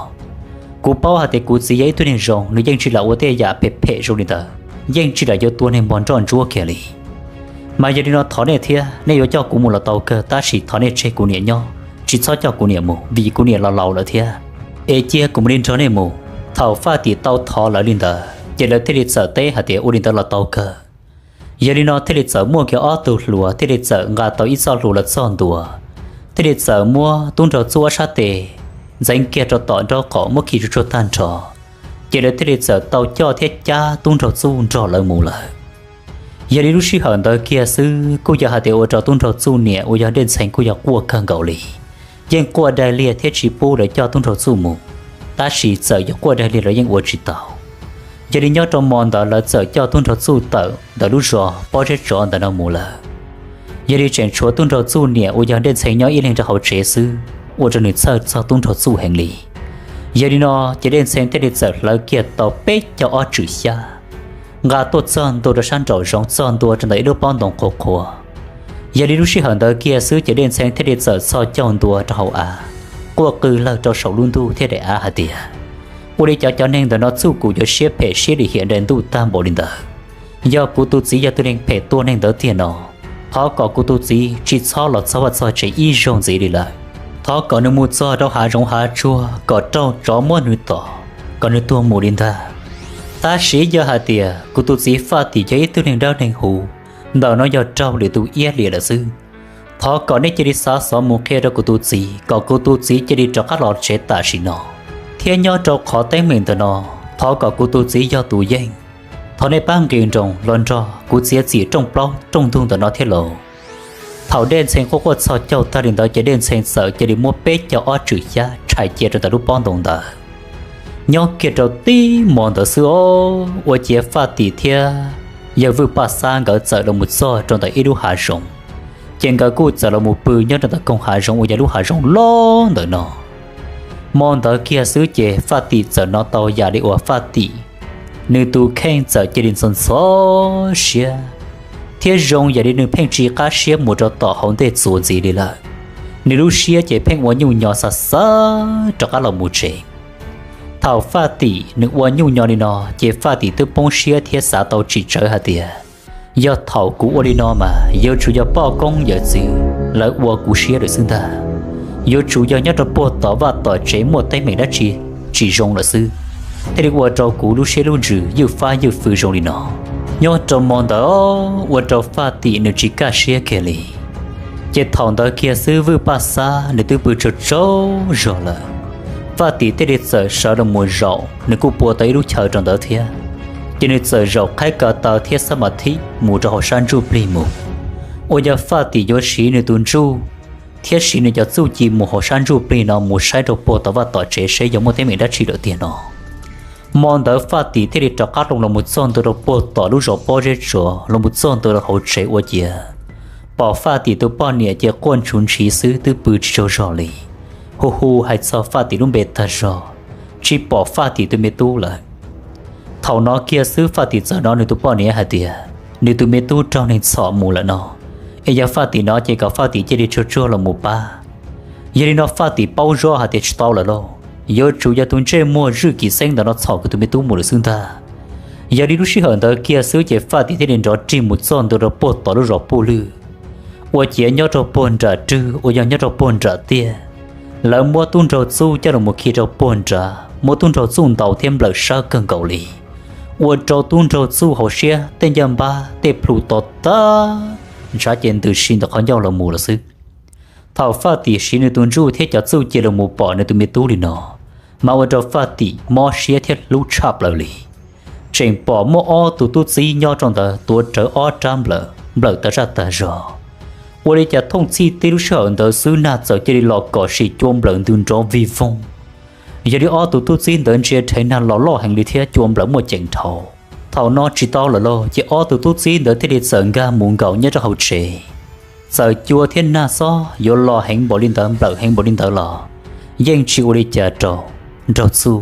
kuv paub hais tias kuv txiv yog ib tug neeg zoo, nws yeej tsis lam ua tej yam phem phem zoo li ntawd, yeej tsis lam yuav tua neeg npog nroj ntsuab kiag li. Mas yog li no thov nej thiab, nej yuav coj kuv mus los tau kawg, tab sis thov nej tseg kuv niam nyob, tsis txhob coj kuv niam mus vim kuv niam los laus lawm thiab. Es cia kuv mam li nrog nej mus. Thaum Faj Tim tau thov lawv li ntawd ces lawv thiaj li txawm teb hais tias, Ua li ntawd los tau kawg. Yog li no thiaj li txawm muaj kiag ob tug hluas thiaj li txawm nqa tau ib txoj hlua los txog ntua, thiaj li txawm muab tub Nraug Txuj ob sab tes ntxeev kiag rau tom nraub qaum muab khi tsuj tsuag tag nrho, ces lawv thiaj li txawm tau coj thiab cab tub Nraug Txuj nrog lawv mus lawm. Yog li lub sij hawm ntawd kiag xwb kuj yog hais tias ua rau tub Nraug Txuj niam uas yog Dej Ntxhee kuj yog quaj kawg nkaus li, yeej quaj daig liag thiab tsis pub lawv coj tub Nraug Txuj mus, tab sis txawm yuav quaj daig liag los yeej ua tsis tau. Yog li nyob rau hmo ntawd lawv txawm coj tub Nraug Txuj tawm ntawm lub zos pob zeb tsov ntawm no mus lawm. Yog li tseem tshuav tub Nraug Txuj niam uas yog Dej Ntxhee nyob ib leeg rau hauv tsev xwb, ua rau nws txhawj txog tub Nraug Txuj heev li. Yog li no ces Dej Ntxhee thiaj li txawm hlawv kiag tau peb caug ob tswm xyab, nqa tuaj txog ntua rau sab nraum zoov, txog ntua rau ntawm ib lub pob ntoo qhuav qhuav. Yog li lub sij hawm ntawd kiag xwb ces Dej Ntxhee thiaj li txawm txhos caug ntua rau hauv av, quaj qw lawg rau saum lub ntuj thiab daim av hais tias, Ua li cas cov neeg ntawm no txuj kum yuav siab phem siab lim hiam nraim ntuj tag npaum li ntawd? Yog kuv tus txiv yog tus neeg phem tua neeg ntawd tiag no, thov kom kuv tus txiv tsis txhob los txog vaj txog tsev ib zaug ntxiv li lawm. Thov kom nws mus txog rau hav zoov hav tsuag kom raug tsov muab nws tom, kom nws tuag mus li ntag. Tab sis yog hais tias kuv tus txiv Faj Tim yog ib tug neeg dawb neeg huv, ntawm no yog raug lwm tus iab liam lawm xwb, thov kom nej cia li xav xov mus qhia rau kuv tus txiv kom kuv tus txiv cia li rov qab los tsev tam sim no, thiab nyob rau qhov teeb meem ntawm no, thov kom kuv tus txiv yog tus yeej, Thov nej pab nqis nroos los nrog kuv txiav txim rooj plaub rooj ntug ntawm no thiab lauj. Thaum Dej Ntxhee quaj quaj txhos caug tag li ntawd ces Dej Ntxhee txawm cia li muab peb caug ob tswm xyab tshais cia rau ntawm lub pob ntoo ntawd. Nyob kiag rau tib hmo ntawd xwb os, ua ciav Faj Tim thiab yawg Vwj Paj Xab nkawd txawm los mus txog rau ntawm ib lub hav zoov, ces nkawd kuj txawm los mus pw nyob rau ntawm koog hav zoov uas yog lub hav zoov loj ntawm no. Hmo ntawd kiag xwb ces Faj Tim txawm hnov tau yam li uas Faj Tim nws tus kheej txawm cia li ntxhov ntxhov siab, thiab zoo yam li nws pheej tsis qab siab mus rau tom hauv ntej txuas ntxiv li lawm. Nws lub siab ces pheej ua nyuj nyo xav xav rov qab los mus tsev. Thaum Faj Tim nws ua nyuj nyo li no ces Faj Tim twb poob siab thiab xav tau tsis tsawv hais tias, yog thaum kuv ua li no mas yuav tsum yog poj koob yawm txwv lawv ua kuv siab lawm xwb ntag. Yuav tsum yog nyob rau puag tom vaj tom tsev muaj teeb meem dab tsi tsis zoo lawm xwb, thiaj li ua rau kuv lub siab lub ntsws ywj fab ywj fwj zoo li no. Nyob rau hmo ntawd ua rau Faj Tim nws tsis kaj siab kiag li. Ces thaum ntawd kiag xwb Vwj Paj Xab nws twb pw tsaug tsaug zog lawm. Faj Tim thiaj li txawm sawv los mus zaum, nws kuj pua tau ib lub chaw rau ntawd thiab. Ces nws txawm zaum qhaib ko taw thiab xab mas thib mus rau hauv sab ntsuj plig mus. Uas yog Faj Tim yuav siv nws tus ntsuj thiab siv nws cov txuj ci mus hauv sab ntsuj plig no mus saib rau puag tom vaj tom tsev seb yog muaj teeb meem dab tsi lawm tiag no. Hmo ntawd Faj Tim thiaj li rov qab loo los mus txog ntua rau puag tom lub zos Pob Zeb Tsov los mus txog ntua rau hauv tsev ua ciav pom Faj Tim tus poj niam ces quaj ntshuv ntshiv xwb twb pw tsis tsaug zog li. Hu hu hais txog Faj Tim lub npe tag zog, tsis pom Faj Tim tus me tub lawm. Thaum no kiag xwb Faj Tim txawm hnov nws tus poj niam hais tias nws tus me tub raug neeg txhom mus lawm no, es yog Faj Tim no ces kom Faj Tim cia li tsuag tsuag los mus pab. Yog li no Faj Tim paub zoj hais tias tsis tau lawm lauj, yuav tsum yog tus ntsej muag Zwj Kim Xeeb ntawm no txhom kuv tus me tub mus lawm xwb ntag. Yog li lub sij hawm ntawd kiag xwb ces Faj Tim thiaj li nrov rig mus txog ntua rau puag tom lub zos Puj Lwj, ua ciav nyob rau puag nram rwg uas yog nyob rau puag nram tiaj, lawv muab tub nraug txuj coj los mus khi rau puag nrad, muab tub nraug txuj ntaus thiab nplawm sab kawg nkaus li, ua rau tub nraug txuj hauv siab tej ncaj npab tej plhu to tag, ntshav ces ntws si ntawm qhov ncauj los mus lawm xwb. Thaum Faj Tim siv nws tus ntsuj thiab cov txuj ci los mus pom nws tus me tub li no, mas ua rau Faj Tim mob siab thiab hlub tshaj plaws li. Tseem pom muaj ob tug tub txib nyob rau ntawd tuav rawv ob rab nplawm, nplawm tag zaj tag zog. Ua li cas thooj txhij tib lub sij hawm ntawd xwb nag txawm cia li los kom sim cua nplawm ntws nrov vig voog. Yog li ob tug tub txib ntawd ntsia rhev nag los loj heev li thiab cua nplawm muaj ceem dhau. Thaum no tsis tau lawm lauj, ces ob tug tub txib ntawd thiaj li txawm nkag mus nkaum nyob rau hauv tsev. Txawm cua thiab nag xob yuav los heev npaum li ntawd nplawm heev npaum li ntawd los yeej tsis ua li cas rau nraug txuj,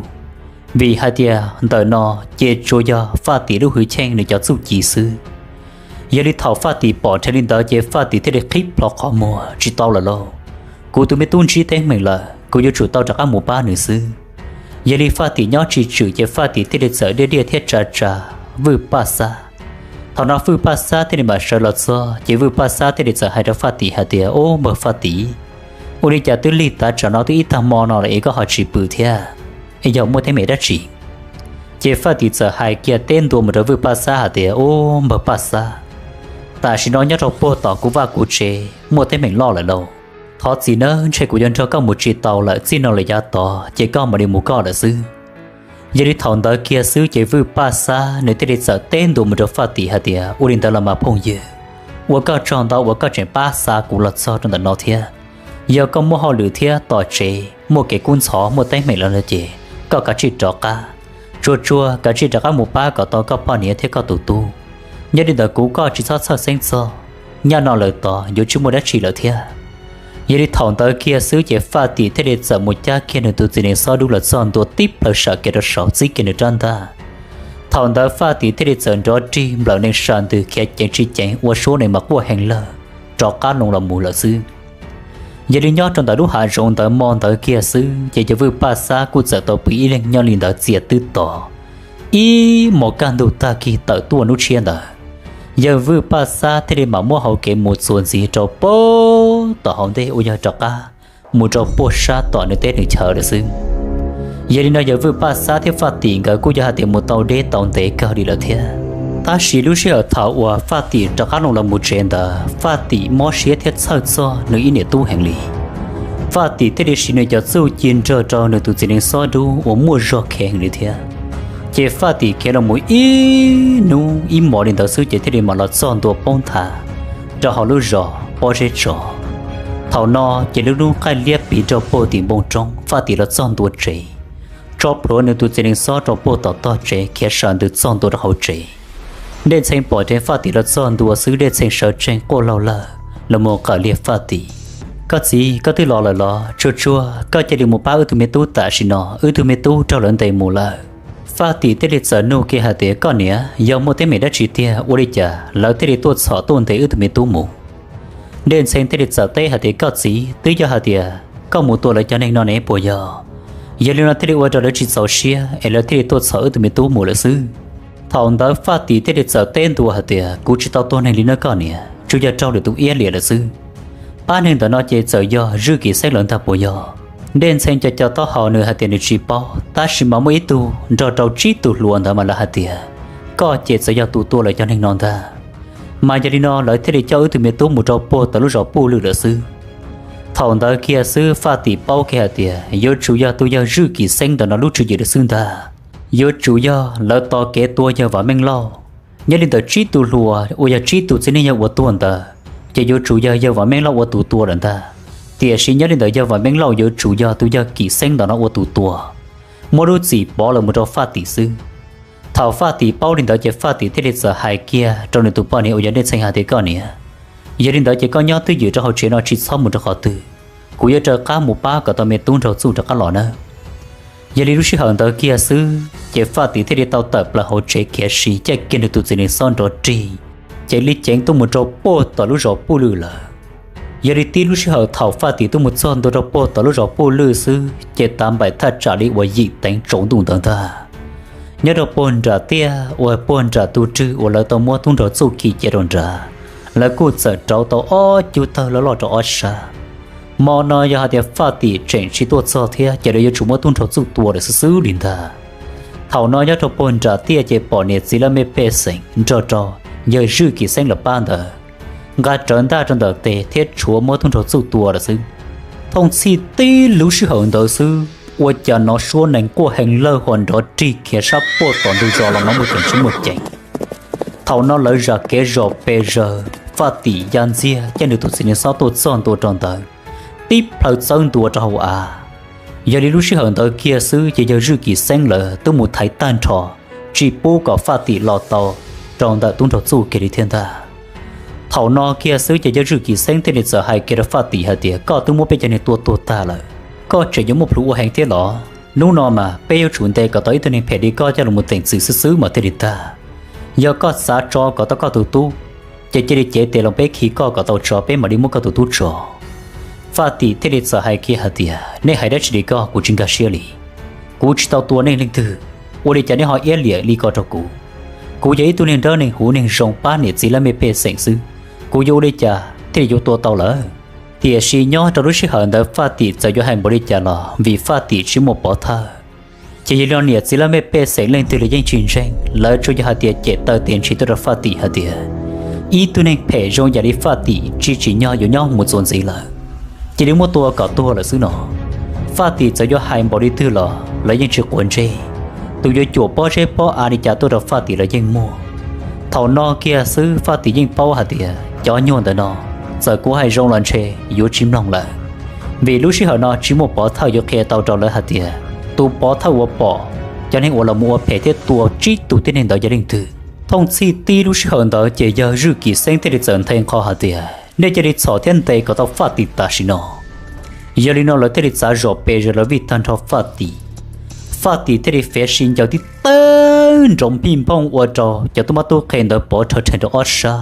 vim hais tias ntawm no ces tsuas yog Faj Tim lub hwj chim nws cov txuj ci xwb. Yog li thaum Faj Tim pom rhev li ntawd ces Faj Tim thiaj li qhib plho qhov muag, tsis tau lawm lauj, kuv tus me tub ntsib teeb meem lawm, kuv yuav tsum tau rov qab mus pab nws xwb. Yog li Faj Tim nyob tsis tswm ces Faj Tim thiaj li txawm diaj diaj thiab tsa tsa Vwj Paj Xab. Thaum no Vwj Paj Xab thiaj li mam sawv los txog ces Vwj Paj Xab thiaj li txawm hais rau Faj Tim hais tias, Ub npawg Faj Tim, ua li cas twb lig tav tsam no twb ib tag hmo no lawm es koj ho tsis pw thiab? Es yog muaj teeb meem dab tsi? Ces Faj Tim txawm hais kiag teb ntua mus rau Vwj Paj Xab hais tias, Ub npawg Paj Xab, tam sim no nyob rau puag tom kuv vaj kuv tsev muaj teeb meem loj lawm lauj. Thov txim nawb, ntshe kuv yuav nrog koj mus tsis tau lawm, txij no lawm yav tod ces koj mam li mus koj lawm xwb. Yog li thaum ntawd kiag xwb ces Vwj Paj Xab nws thiaj li txawm teb ntua mus rau Faj Tim hais tias, Ua li ntawd los mas phooj ywg, ua koj tsaug ntau uas koj tseem pab xa kuv los txog rau ntawm no thiab. Yog koj muaj hauj lwm thiab tom tsev muaj kev kub ntxhov muaj teeb meem lawm no ces koj kav tsij rov qab, tsuag tsuag kav tsij rov qab mus pab kom tau koj poj niam thiab koj tus tub. Nyob li ntawd kuv koj tsis txhob txhawj xeeb txog, nyaj no lawm tod yuav tsis muaj dab tsi lawm thiab. Yog li thaum ntawd kiag xwb ces Faj Tim thiaj li txawm mus cab kiag nws tus txiv nees xob dub los txog ntua tib plhaw sam kev rau saud txib kiag nws rab ntaj. Thaum ntawd Faj Tim thiaj li txawm nrov rig nplawm nees sam ntws khiav ceev tsis ceev ua suab nees mas quaj heev lawg rov qab loo los mus lawm xwb. Yog li nyob rau ntawm lub hav zoov ntawd hmo ntawd kiag xwb ces yawg Vwj Paj Xab kuj txawm tau pw ib leeg nyob li ntawd txias twb tos ib hmos kaj ntug tag kis tawm tuaj hnub tshiab ntawd, yawg Vwj Paj Xab thiaj li mam muab hau kev mus txuas ntxiv rau puag tom hauv ntej uas yog rov qab mus rau puag sab tom nws teb nws chaw lawm xwb. Yog li no yawg Vwj Paj Xab thiab Faj Tim nkawd kuj yog hais tias mus tau deb tau ntev kawg li lawm thiab. Tab sis lub sij hawm thaum uas Faj Tim rov qab loo los mus tsev ntawd Faj Tim mob siab thiab txhawj txog nws ib niam tub heev li. Faj Tim thiaj li siv nws cov txuj ci nrog rau nws tus txiv nees xob dub uas muaj zog khev heev li thiab. Ces Faj Tim khiav los mus ib hnub ib hmos li ntawd xwb ces thiaj li mam los txog ntua poob nthav rau hauv lub zos Pob Zeb Tso. Thaum no ces lub hnub qaij liab pliv rau puag tim npoo roob, Faj Tim los txog ntua tsev, tso plhuav nws tus txiv nees xob rau puag tom tog tsev khiav sawv ntws txog ntua rau hauv tsev. Dej Ntxhee pom dheev Faj Tim los txog ntua xwb, Dej Ntxhee sawv tsees quaj laug lawg los mus qawm liag Faj Tim. Koj txiv, koj twb los lawm los? Tsuag tsuag, koj cia li mus pab wb tug me tub tam sim no, wb tug me tub raug lawv ntes mus lawm. Faj Tim thiaj li txawm nug kiag hais tias, koj niam, yog muaj teeb meem dab tsi tiag ua li cas lawv thiaj li tuaj txhom tuaj ntes wb tug me tub mus? Dej Ntxhee thiaj li txawm teb hais tias, koj txiv, twb yog hais tias koj mus tua lawv cov neeg no ne puas yog? Yog li no thiaj li ua rau lawv tsis txaus siab es lawv thiaj li tuaj txhom wb tug me tub mus lawm xwb. Thaum ntawd Faj Tim thiaj li txawm teb ntua hais tias, kuv tsis tau tua neeg li nawb koj niam, tsuas yog raug lwm tus iab liam lawm xwb. Pab neeg ntawm no ces txawm yog Zwj Kim Xeeb lawv ntag puas yog? Dej Ntxhee co co taub hau nws hais tias nws tsis paub, tab sis mas muaj ib tug nrog rau tsib tug hluas ntawd mas lawv hais tias koj ces txawm yog tus tua lawv cov neeg no ntag. Mas yog li no lawv thiaj li coj wb tug me tub mus rau puag tom lub zos Puj Lwj lawm xwb. Thaum ntawd kiag xwb Faj Tim paub kiag hais tias yuav tsum yog tus yawg Zwj Kim Xeeb ntawm no lub tswv yim lawm xwb ntag. Yuav tsum yog lawv tos kev tua yawg Vam Meej Lauj. Nyob li ntawm tsib tug hluas uas yog tsib tus txiv neej yawg uas tuag ntawd, ces yuav tsum yog yawg Vam Meej Lauj ua tus tua lawm ntag. Tiam sis nyob li ntawm yawg Vam Meej Lauj yuav tsum yog tus yawg Kim Xeeb ntawm no ua tus tua, muab lub txim pov lawm mus rau Faj Tim xwb. Thaum Faj Tim paub li ntawd ces Faj Tim thiaj li txawm hais kiag rau nws tus poj niam uas yog Dej Ntxhee hais tias, koj niam, yog li ntawd ces koj nyob twj ywm rau hauv tsev no tsis txhob mus rau qhov twg, kuv yuav raws qab mus pab kom tau me tub nraug txuj rov qab los nawb. Yog li lub sij hawm ntawd kiag xwb ces Faj Tim thiaj li tau tawm plaws hauv tsev khiav si caij kiag nws tus txiv nees xob nrov rig, cev li ceev tuaj mus rau puag tom lub zos Puj Lwj lawm. Yog li tib lub sij hawm thaum Faj Tim tuaj mus txog ntua rau puag tom lub zos Puj Lwj xwb ces tav npaim thaj tsam li uas yim teev tsaus ntuj ntawd ntag. Nyob rau puag nram tiaj uas puag nram tus rwg uas lawv tau muab tub nraug txuj khi cia rau nrad, lawv kuj txawm rauv tau ob cub tawg loj loj rau ob sab. Hmo no yog hais tias Faj Tim tseem tsis tuaj txog thiab ces lawv yuav tsum muab tub nraug txuj tua lawm xwb xwb li ntag. Thaum no nyob rau puag nram tiaj ces pom niam txiv laj mej pej xeem nrog rau yawg Zwj Kim Xeeb lawv pab ntawd nqa rawv ntaj rau ntawm tes thiab tshuav muab tub nraug txuj tua lawm xwb. Thooj txhij tib lub sij hawm ntawd xwb ua cas hnov suab nees quaj heev lawj ho nrov rig khiav sab puag tom ntug zos los no muaj ceem tsis muaj ceem. Thaum no lawv zam kev zom pes zaws, Faj Tim ya ntxiag caij nws tus txiv nees xob tuaj txog ntua rau ntawd, tib plhaw txawb ntua rau hauv av. Yog li lub sij hawm ntawd kiag xwb ces yawg Zwj Kim Xeeb lawv twb mus thaiv tag nrho, tsis pub kom Faj Tim los tau rau ntawm tub nraug txuj kiag li thiab ntag. Thaum no kiag xwb ces yawg Zwj Kim Xeeb thiaj li txawm hais kiag rau Faj Tim hais tias, koj twb muab peb cov neeg tua tuag tag lawm, koj tseem yuav muaj plhus ua heev thiab los? Hnub no mas peb yuav tsum ntes kom tau ib tug neeg phem li koj coj los teem txwm xwb xwb mas thiaj li tag. Yog koj xav tso kom tau koj tus tub, ces cia li cev tes los peb khi koj kom tau tso peb mam li muab koj tus tub tso. Faj Tim thiaj li txawm hais kiag hais tias, nej hais dab tsi li ko kuv tsis nkag siab li. Kuv tsis tau tua nej leej twg, ua li cas nej ho iab liam li ko rau kuv? Kuv yog ib tug neeg dawb neeg huv neeg zoo pab niam txiv laj mej pej xeem xwb, kuv yuav ua li cas thiaj li yuav tua tau lawv? Tiam sis nyob rau lub sij hawm ntawd Faj Tim txawm yuav hais npaum li cas los vim Faj Tim tsis muaj pov thawj, ces yog li no niam txiv laj mej pej xeem leej twg los yeej tsis ntseeg, lawv tsuas yog hais tias cem taw tias ntshis tuaj rau Faj Tim hais tias, ib tug neeg phem zoo yam li Faj Tim tsis tsim nyog yuav nyob mus txuas ntxiv lawm, cia li muab tua kom tuag lawm xwb no. Faj Tim txawm yuav hais npaum li twg los lawv yeej tsis quav ntsej, tus yuav cuam pob zeb pob av li cas tuaj rau Faj Tim los yeej muaj. Thaum no kiag xwb Faj Tim yeej paub hais tias cov nyuag ntawm no, txawm kuv hais zoo los ntshe yuav tsis mloog lawm, vim lub sij hawm no tsis muaj pov thawj yuav qhia tau rau lawv hais tias tus pov thawj uas pom cov neeg uas los mus ua phem thiab tua tsib tug tib neeg ntawd yog leej twg. Thooj txhij tib lub sij hawm ntawd ces yawg Zwj Kim Xeeb thiaj li txawm nthe nqho hais tias, nej cia li txhom thiab ntes kom tau Faj Tim tam sim no. Yog li no lawv thiaj li txav zom pes zaws lawv vij tag nrho Faj Tim. Faj Tim thiaj li fiav si ncaws tib tawg nrov npij nphooj ua rau cov tub mab tub qhe ntawd pov rhawv rhe rau ob sab.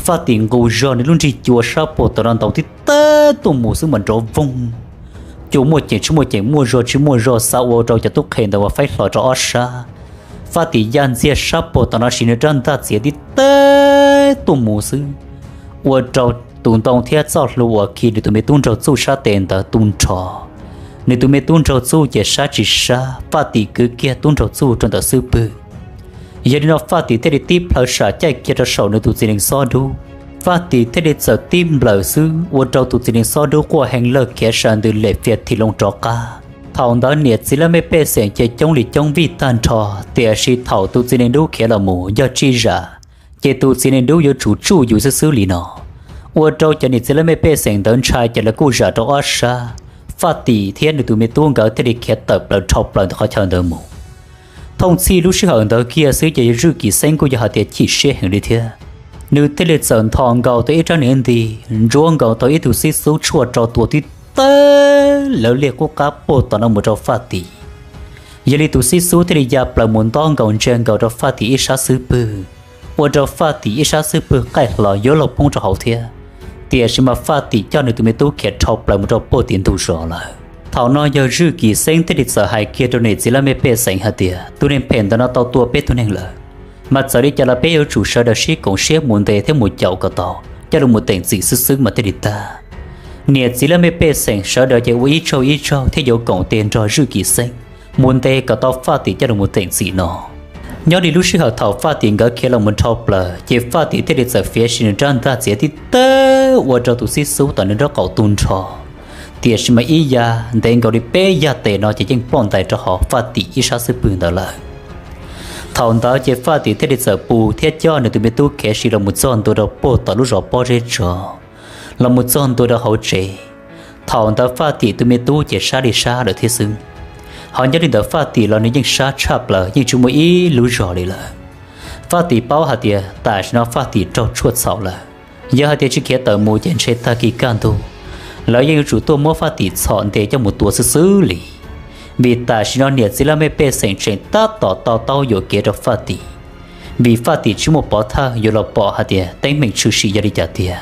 Faj Tim nqus zog nws lub nrig cua sab puag tom no ntaus tib tawg tuaj mus xwb mas nrov voog, cua muaj ceem tsis muaj ceem, muaj zog tsis muaj zog, xav ua rau cov tub qhe ntawd uas faib hlo rau ob sab. Faj Tim ya ntxiag sab puag tom no siv nws rab ntaj txiav tib tawg tuaj mus xwb, ua rau tus ntoo thiab txoj hlua uas khi nws tus me tub nraug txuj sab tes ntawd tu nrho. Nws tus me tub nraug txuj ces sab tsis sab, Faj Tim kwv kiag tub nraug txuj rau ntawm xub pwg. Yog li no Faj Tim thiaj li tib plhaw sam caij kiag rau saum nws tus txiv nees xob dub. Faj Tim thiaj li txawm tib nplawm xwb ua rau tus txiv nees xob dub quaj heev lawg khiav sawv ntws lem fias thim loo rov qab. Thaum ntawd niam txiv laj mej pej xeem ces coob li coob vij tag nrho, tiam sis thaum tus txiv neej dub khiav los mus yog tsij zam, ces tus txiv neej dub yuav tsum tsuj yus xwb xwb li no, ua rau cov niam txiv laj mej pej xeem ntawd ntshai ces lawv kuj zam rau ob sab, Faj Tim thiab nws tus me tub nkawd thiaj li khiav tawm plaws dhau plaws ntawm qhov chaw ntawd mus. Thooj txhij lub sij hawm ntawd kiag xwb ces Zwj Kim Xeeb kuj yog hais tias chim siab heev li thiab. Nws thiaj li txawm nthos nkaus tau ib rab niag nti, ntsuab nkaus tau ib tug xib xub tshuaj rau tua tib tawg lawv liaj qub qab puag tom no mus rau Faj Tim. Yog li tus xib xub thiaj li ya plaws mus ntob nkaus ntsia nkaus rau Faj Tim ib sab xub pwg, ua rau Faj Tim ib sab xub pwg qaij hlo yuav luag poob rau hauv thiab, tiam sis mas Faj Tim coj nws tus me tub khiav dhau plaws mus rau puag tim ntug zos lawm. Thaum no yog Zwj Kim Xeeb thiaj li txawm hais kiag rau niam txiv laj mej pej xeem hais tias tus neeg phem ntawd no tau tua peb tug neeg lawm, mas txawm li cas los peb yuav tsum sawv daws sib koom siab mus ntes thiab mus caum kom tau, coj los mus teem txim xwb xwb mas thiaj li tag. Niam txiv laj mej pej xeem sawv daws ces ua ib tsaug ib tsaug thiab yuav koom tes nrog Zwj Kim Xeeb mus ntes kom tau Faj Tim coj los mus teem txim no. Nyob li lub sij hawm thaum Faj Tim nkawd khiav los mus dhau plaws ces Faj Tim thiaj li txawm fiav sim nws rab ntaj txiav tib tawg ua rau tus xib xub tom nws nraub qaum tu nrho, tiam sis mas ib ya ntev nkaus li peb yaj tes no ces yeej ploj ntais rau hauv Faj Tim ib sab xub pwg ntawd lawm. Thaum ntawd ces Faj Tim thiaj li txawm pu thiab coj nws tus me tub khiav sim los mus txog ntua rau puag tom lub zos Pob Zeb Tsov, los mus txog ntua rau hauv tsev. Thaum ntawd Faj Tim tus me tub ces sab li sab lawm thiab xwb. Ho nyob li ntawd Faj Tim los nws yeej sab tshaj plaws, yeej tsis muaj ib lub zog li lawm. Faj Tim paub hais tias tam sim no Faj Tim raug tshuaj txhaum lawm, yog hais tias tsis khiav tawm mus ces ntshe tag kis kaj ntug lawv yeej yuav tsum tuaj muab Faj Tim txhom ntes coj mus tua xwb xwb li. Vim tam sim no niam txiv laj mej pej xeem tseem tab tom to taub yuam kev rau Faj Tim, vim Faj Tim tsis muaj pov thawj yuav los pom hais tias teeb meem tshwm sim yog li cas tiag.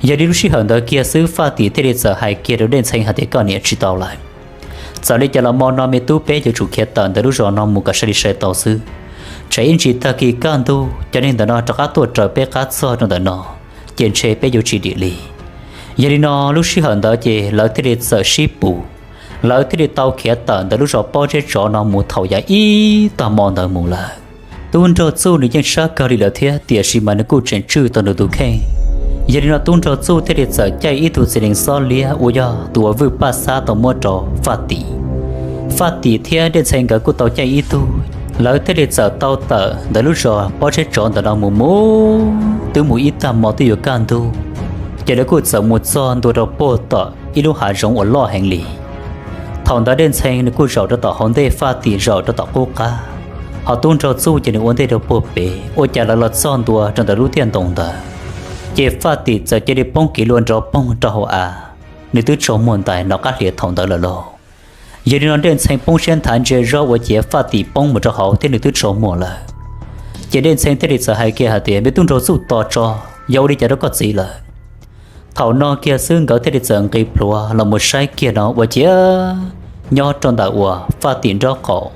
Yog li lub sij hawm ntawd kiag xwb Faj Tim thiaj li txawm hais kiag rau Dej Ntxhee hais tias koj niam, tsis tau lawm. Txawm li cas los hmo no me tub peb yuav tsum khiav tawm ntawm lub zos no mus kom sai li sai tau xwb. Tsam ib ntsis tag kis kaj ntug cov neeg ntawm no rov qab tuaj raws peb qab txog rau ntawm no, ces ntshe peb yuav tsis dim li. Yog li no lub sij hawm ntawd ces lawv thiaj li txawm sib pus, lawv thiaj li tau khiav tawm ntawm lub zos Pob Zeb Tsov no mus thaum yav ib tag hmo ntawd mus lawm. Tub Nraug Txuj nws yeej sab kawg li lawm thiab, tiam sis mas nws kuj tseem tswj tau nws tus kheej. Yog li no Tub Nraug Txuj thiaj li txawm caij ib tug txiv nees xob liab uas yog tus uas Vwj Paj Xab tau muab rau Faj Tim. Faj Tim thiab Dej Ntxhee nkawd kuj tau caij ib tug, lawv thiaj li txawm tau tawm ntawm lub zos Pob Zeb Tsov ntawm no mus mus, twb mus ib tag hmo twb yuav kaj ntug, ces lawv kuj txawm mus txog ntua rau puag tom ib lub hav zoov uas loj heev li. Thaum ntawd Dej Ntxhee nws kuj zaum rau tom hauv ntej, Faj Tim zaum rau tom qub qab, ho Tub Nraug Txuj ces nws ua ntej rau puag pem. Ua cas lawv los txog ntua rau ntawm lub tiaj ntoo ntawd, ces Faj Tim txawm cia li poob kev luag nrov poog rau hauv av, nws twb tsaus muag ntais nov qab hlias thaum ntawd lawm lauj. Yog li no Dej Ntxhee poob siab nthav ntsia zoj ua ciav Faj Tim poob mus rau hauv thiab nws twb tsaus muag lawm. Ces Dej Ntxhee thiaj li txawm hais kiag hais tias, me Tub Nraug Txuj, tos tso, yog ua li cas rau koj txiv lawm? Thaum no kiag xwb nkawd thiaj li txawm nqis plhuav los mus saib kiag no ua ciav nyob rau ntawm uas Faj Tim nraub qaum,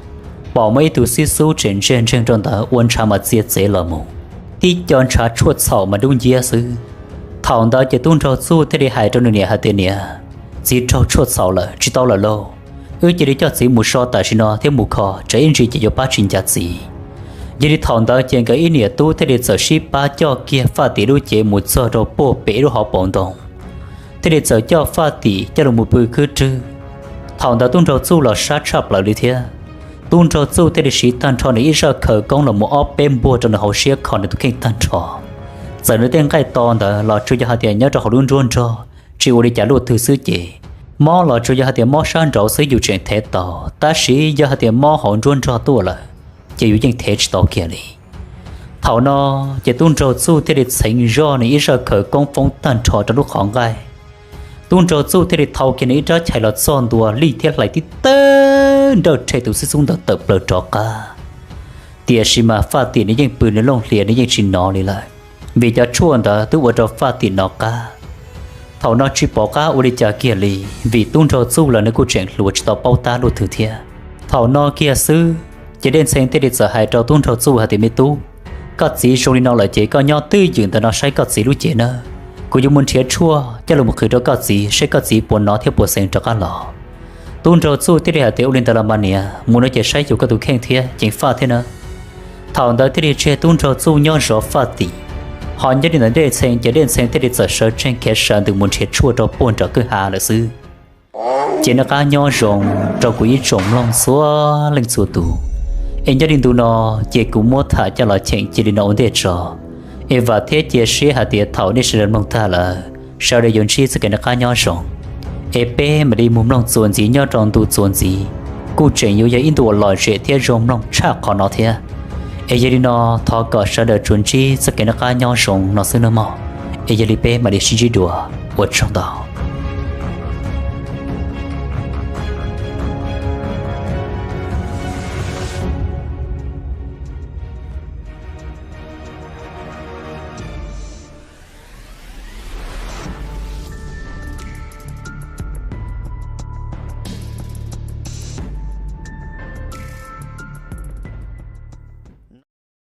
pom muaj ib tug xib xub tseem ntseg ntseeg rau ntawd ua ntshav mas txia txev los mus, tib co ntshav tshuaj txhaum mas dub nciab xwb. Thaum ntawd ces Tub Nraug Txuj thiaj li hais rau nws niam hais tias, niam, txiv raug tshuaj txhaum lawm, tsis tau lawm lauj. Wb cia li coj txiv mus so tam sim no thiab mus kho, tsam ib ntsis ces yuav pab tsis ncav txiv. Yog li thaum ntawd ces nkawd ib niam tub thiaj li txawm sib pab coj kiag Faj Tim lub cev mus txog rau puag pem ib lub hauv paus ntoo, thiaj li txawm coj Faj Tim coj los mus pw khwb rwg. Thaum ntawd Tub Nraug Txuj los sab tshaj plaws li thiab. Tub Nraug Txuj thiaj li siv tag nrho nws ib zaj khawv koob los mus ob peb npuaj rau nws hauv siab kho nws tus kheej tag nrho. Txawm nws tej nqaij to ntawd los tsuas yog hais tias nyob rau hauv lub nruab nrog, tsis ua li cas luaj twg xwb ces, mob los tsuas yog hais tias mob sab nraud xwb yus tseem thev tau, tab sis yog hais tias mob hauv nruab nrog tuaj lawm, ces yus yeej thev tsis tau kiag li. Thaum no ces Tub Nraug Txuj thiaj li txheev zoj nws ib zaj khawv koob foob tag nrho rau lub qhov nqaij. Tub Nraug Txuj thiaj li thau kiag nws ib rab chais los txog ntua lij thiab hlais tib tawg nrawj rhe tus xib xub ntawd tawm plaws rov qab. Tiam sis mas Faj Tim nws yeej pw nws looj hlias nws yeej tsis nov li lawm, vim cov tshuaj ntawd twb ua rau Faj Tim nov qab. Thaum no tsis pom qab ua li cas kiag li, vim Tub Nraug Txuj los nws kuj tseem hluas tsis tau paub tab luaj twg thiab. Thaum no kiag xwb, ces Dej Ntxhee thiaj li txawm hais rau Tub Nraug Txuj hais tias, me tub, koj txiv zoo li no lawm ces koj nyob twj ywm ntawm no saib koj txiv lub cev nawb, kuv yuav mus nrhiav tshuaj coj los qhwv rau koj txiv saib koj txiv puas nov thiab puas xeev rov qab los. Tub Nraug Txuj thiaj li hais tias, ua li ntawd los mas niam, mus no ces saib xyuas koj tus kheej thiab ceev faj thiab nawb. Thaum ntawd thiaj li tseg Tub Nraug Txuj nyob zov Faj Tim, ho nyob li ntawm Dej Ntxhee ces Dej Ntxhee thiaj li txawm sawv tsees khiav sawv ntws mus nrhiav tshuaj rau puag nram kwj ha lawm xwb. Ces noj qab nyob zoo rau kuv ib tsoom mloog txhua leej txhua tus. Es nyob li ntu no, ces kuv muab tham coj los cheem cia li no ua ntej tso. Es vam thiab cia siab hais tias thaum nej sawv daws mloog tag lawm, sawv daws yuav ntsib txoj kev noj qab nyob zoo. Es peb mam li mus mloog txuas ntxiv nyob rau ntu txuas ntxiv, kuj tseem yuav yog ib ntu uas lom zem thiab zoo mloog tshaj qhov no thiab. Es yog li no, thov kom sawv daws tsuas ntsib txoj kev noj qab nyob zoo no xwb nawb mog. Es yog li peb mam li sib ntsib dua, ua tsaug ntau.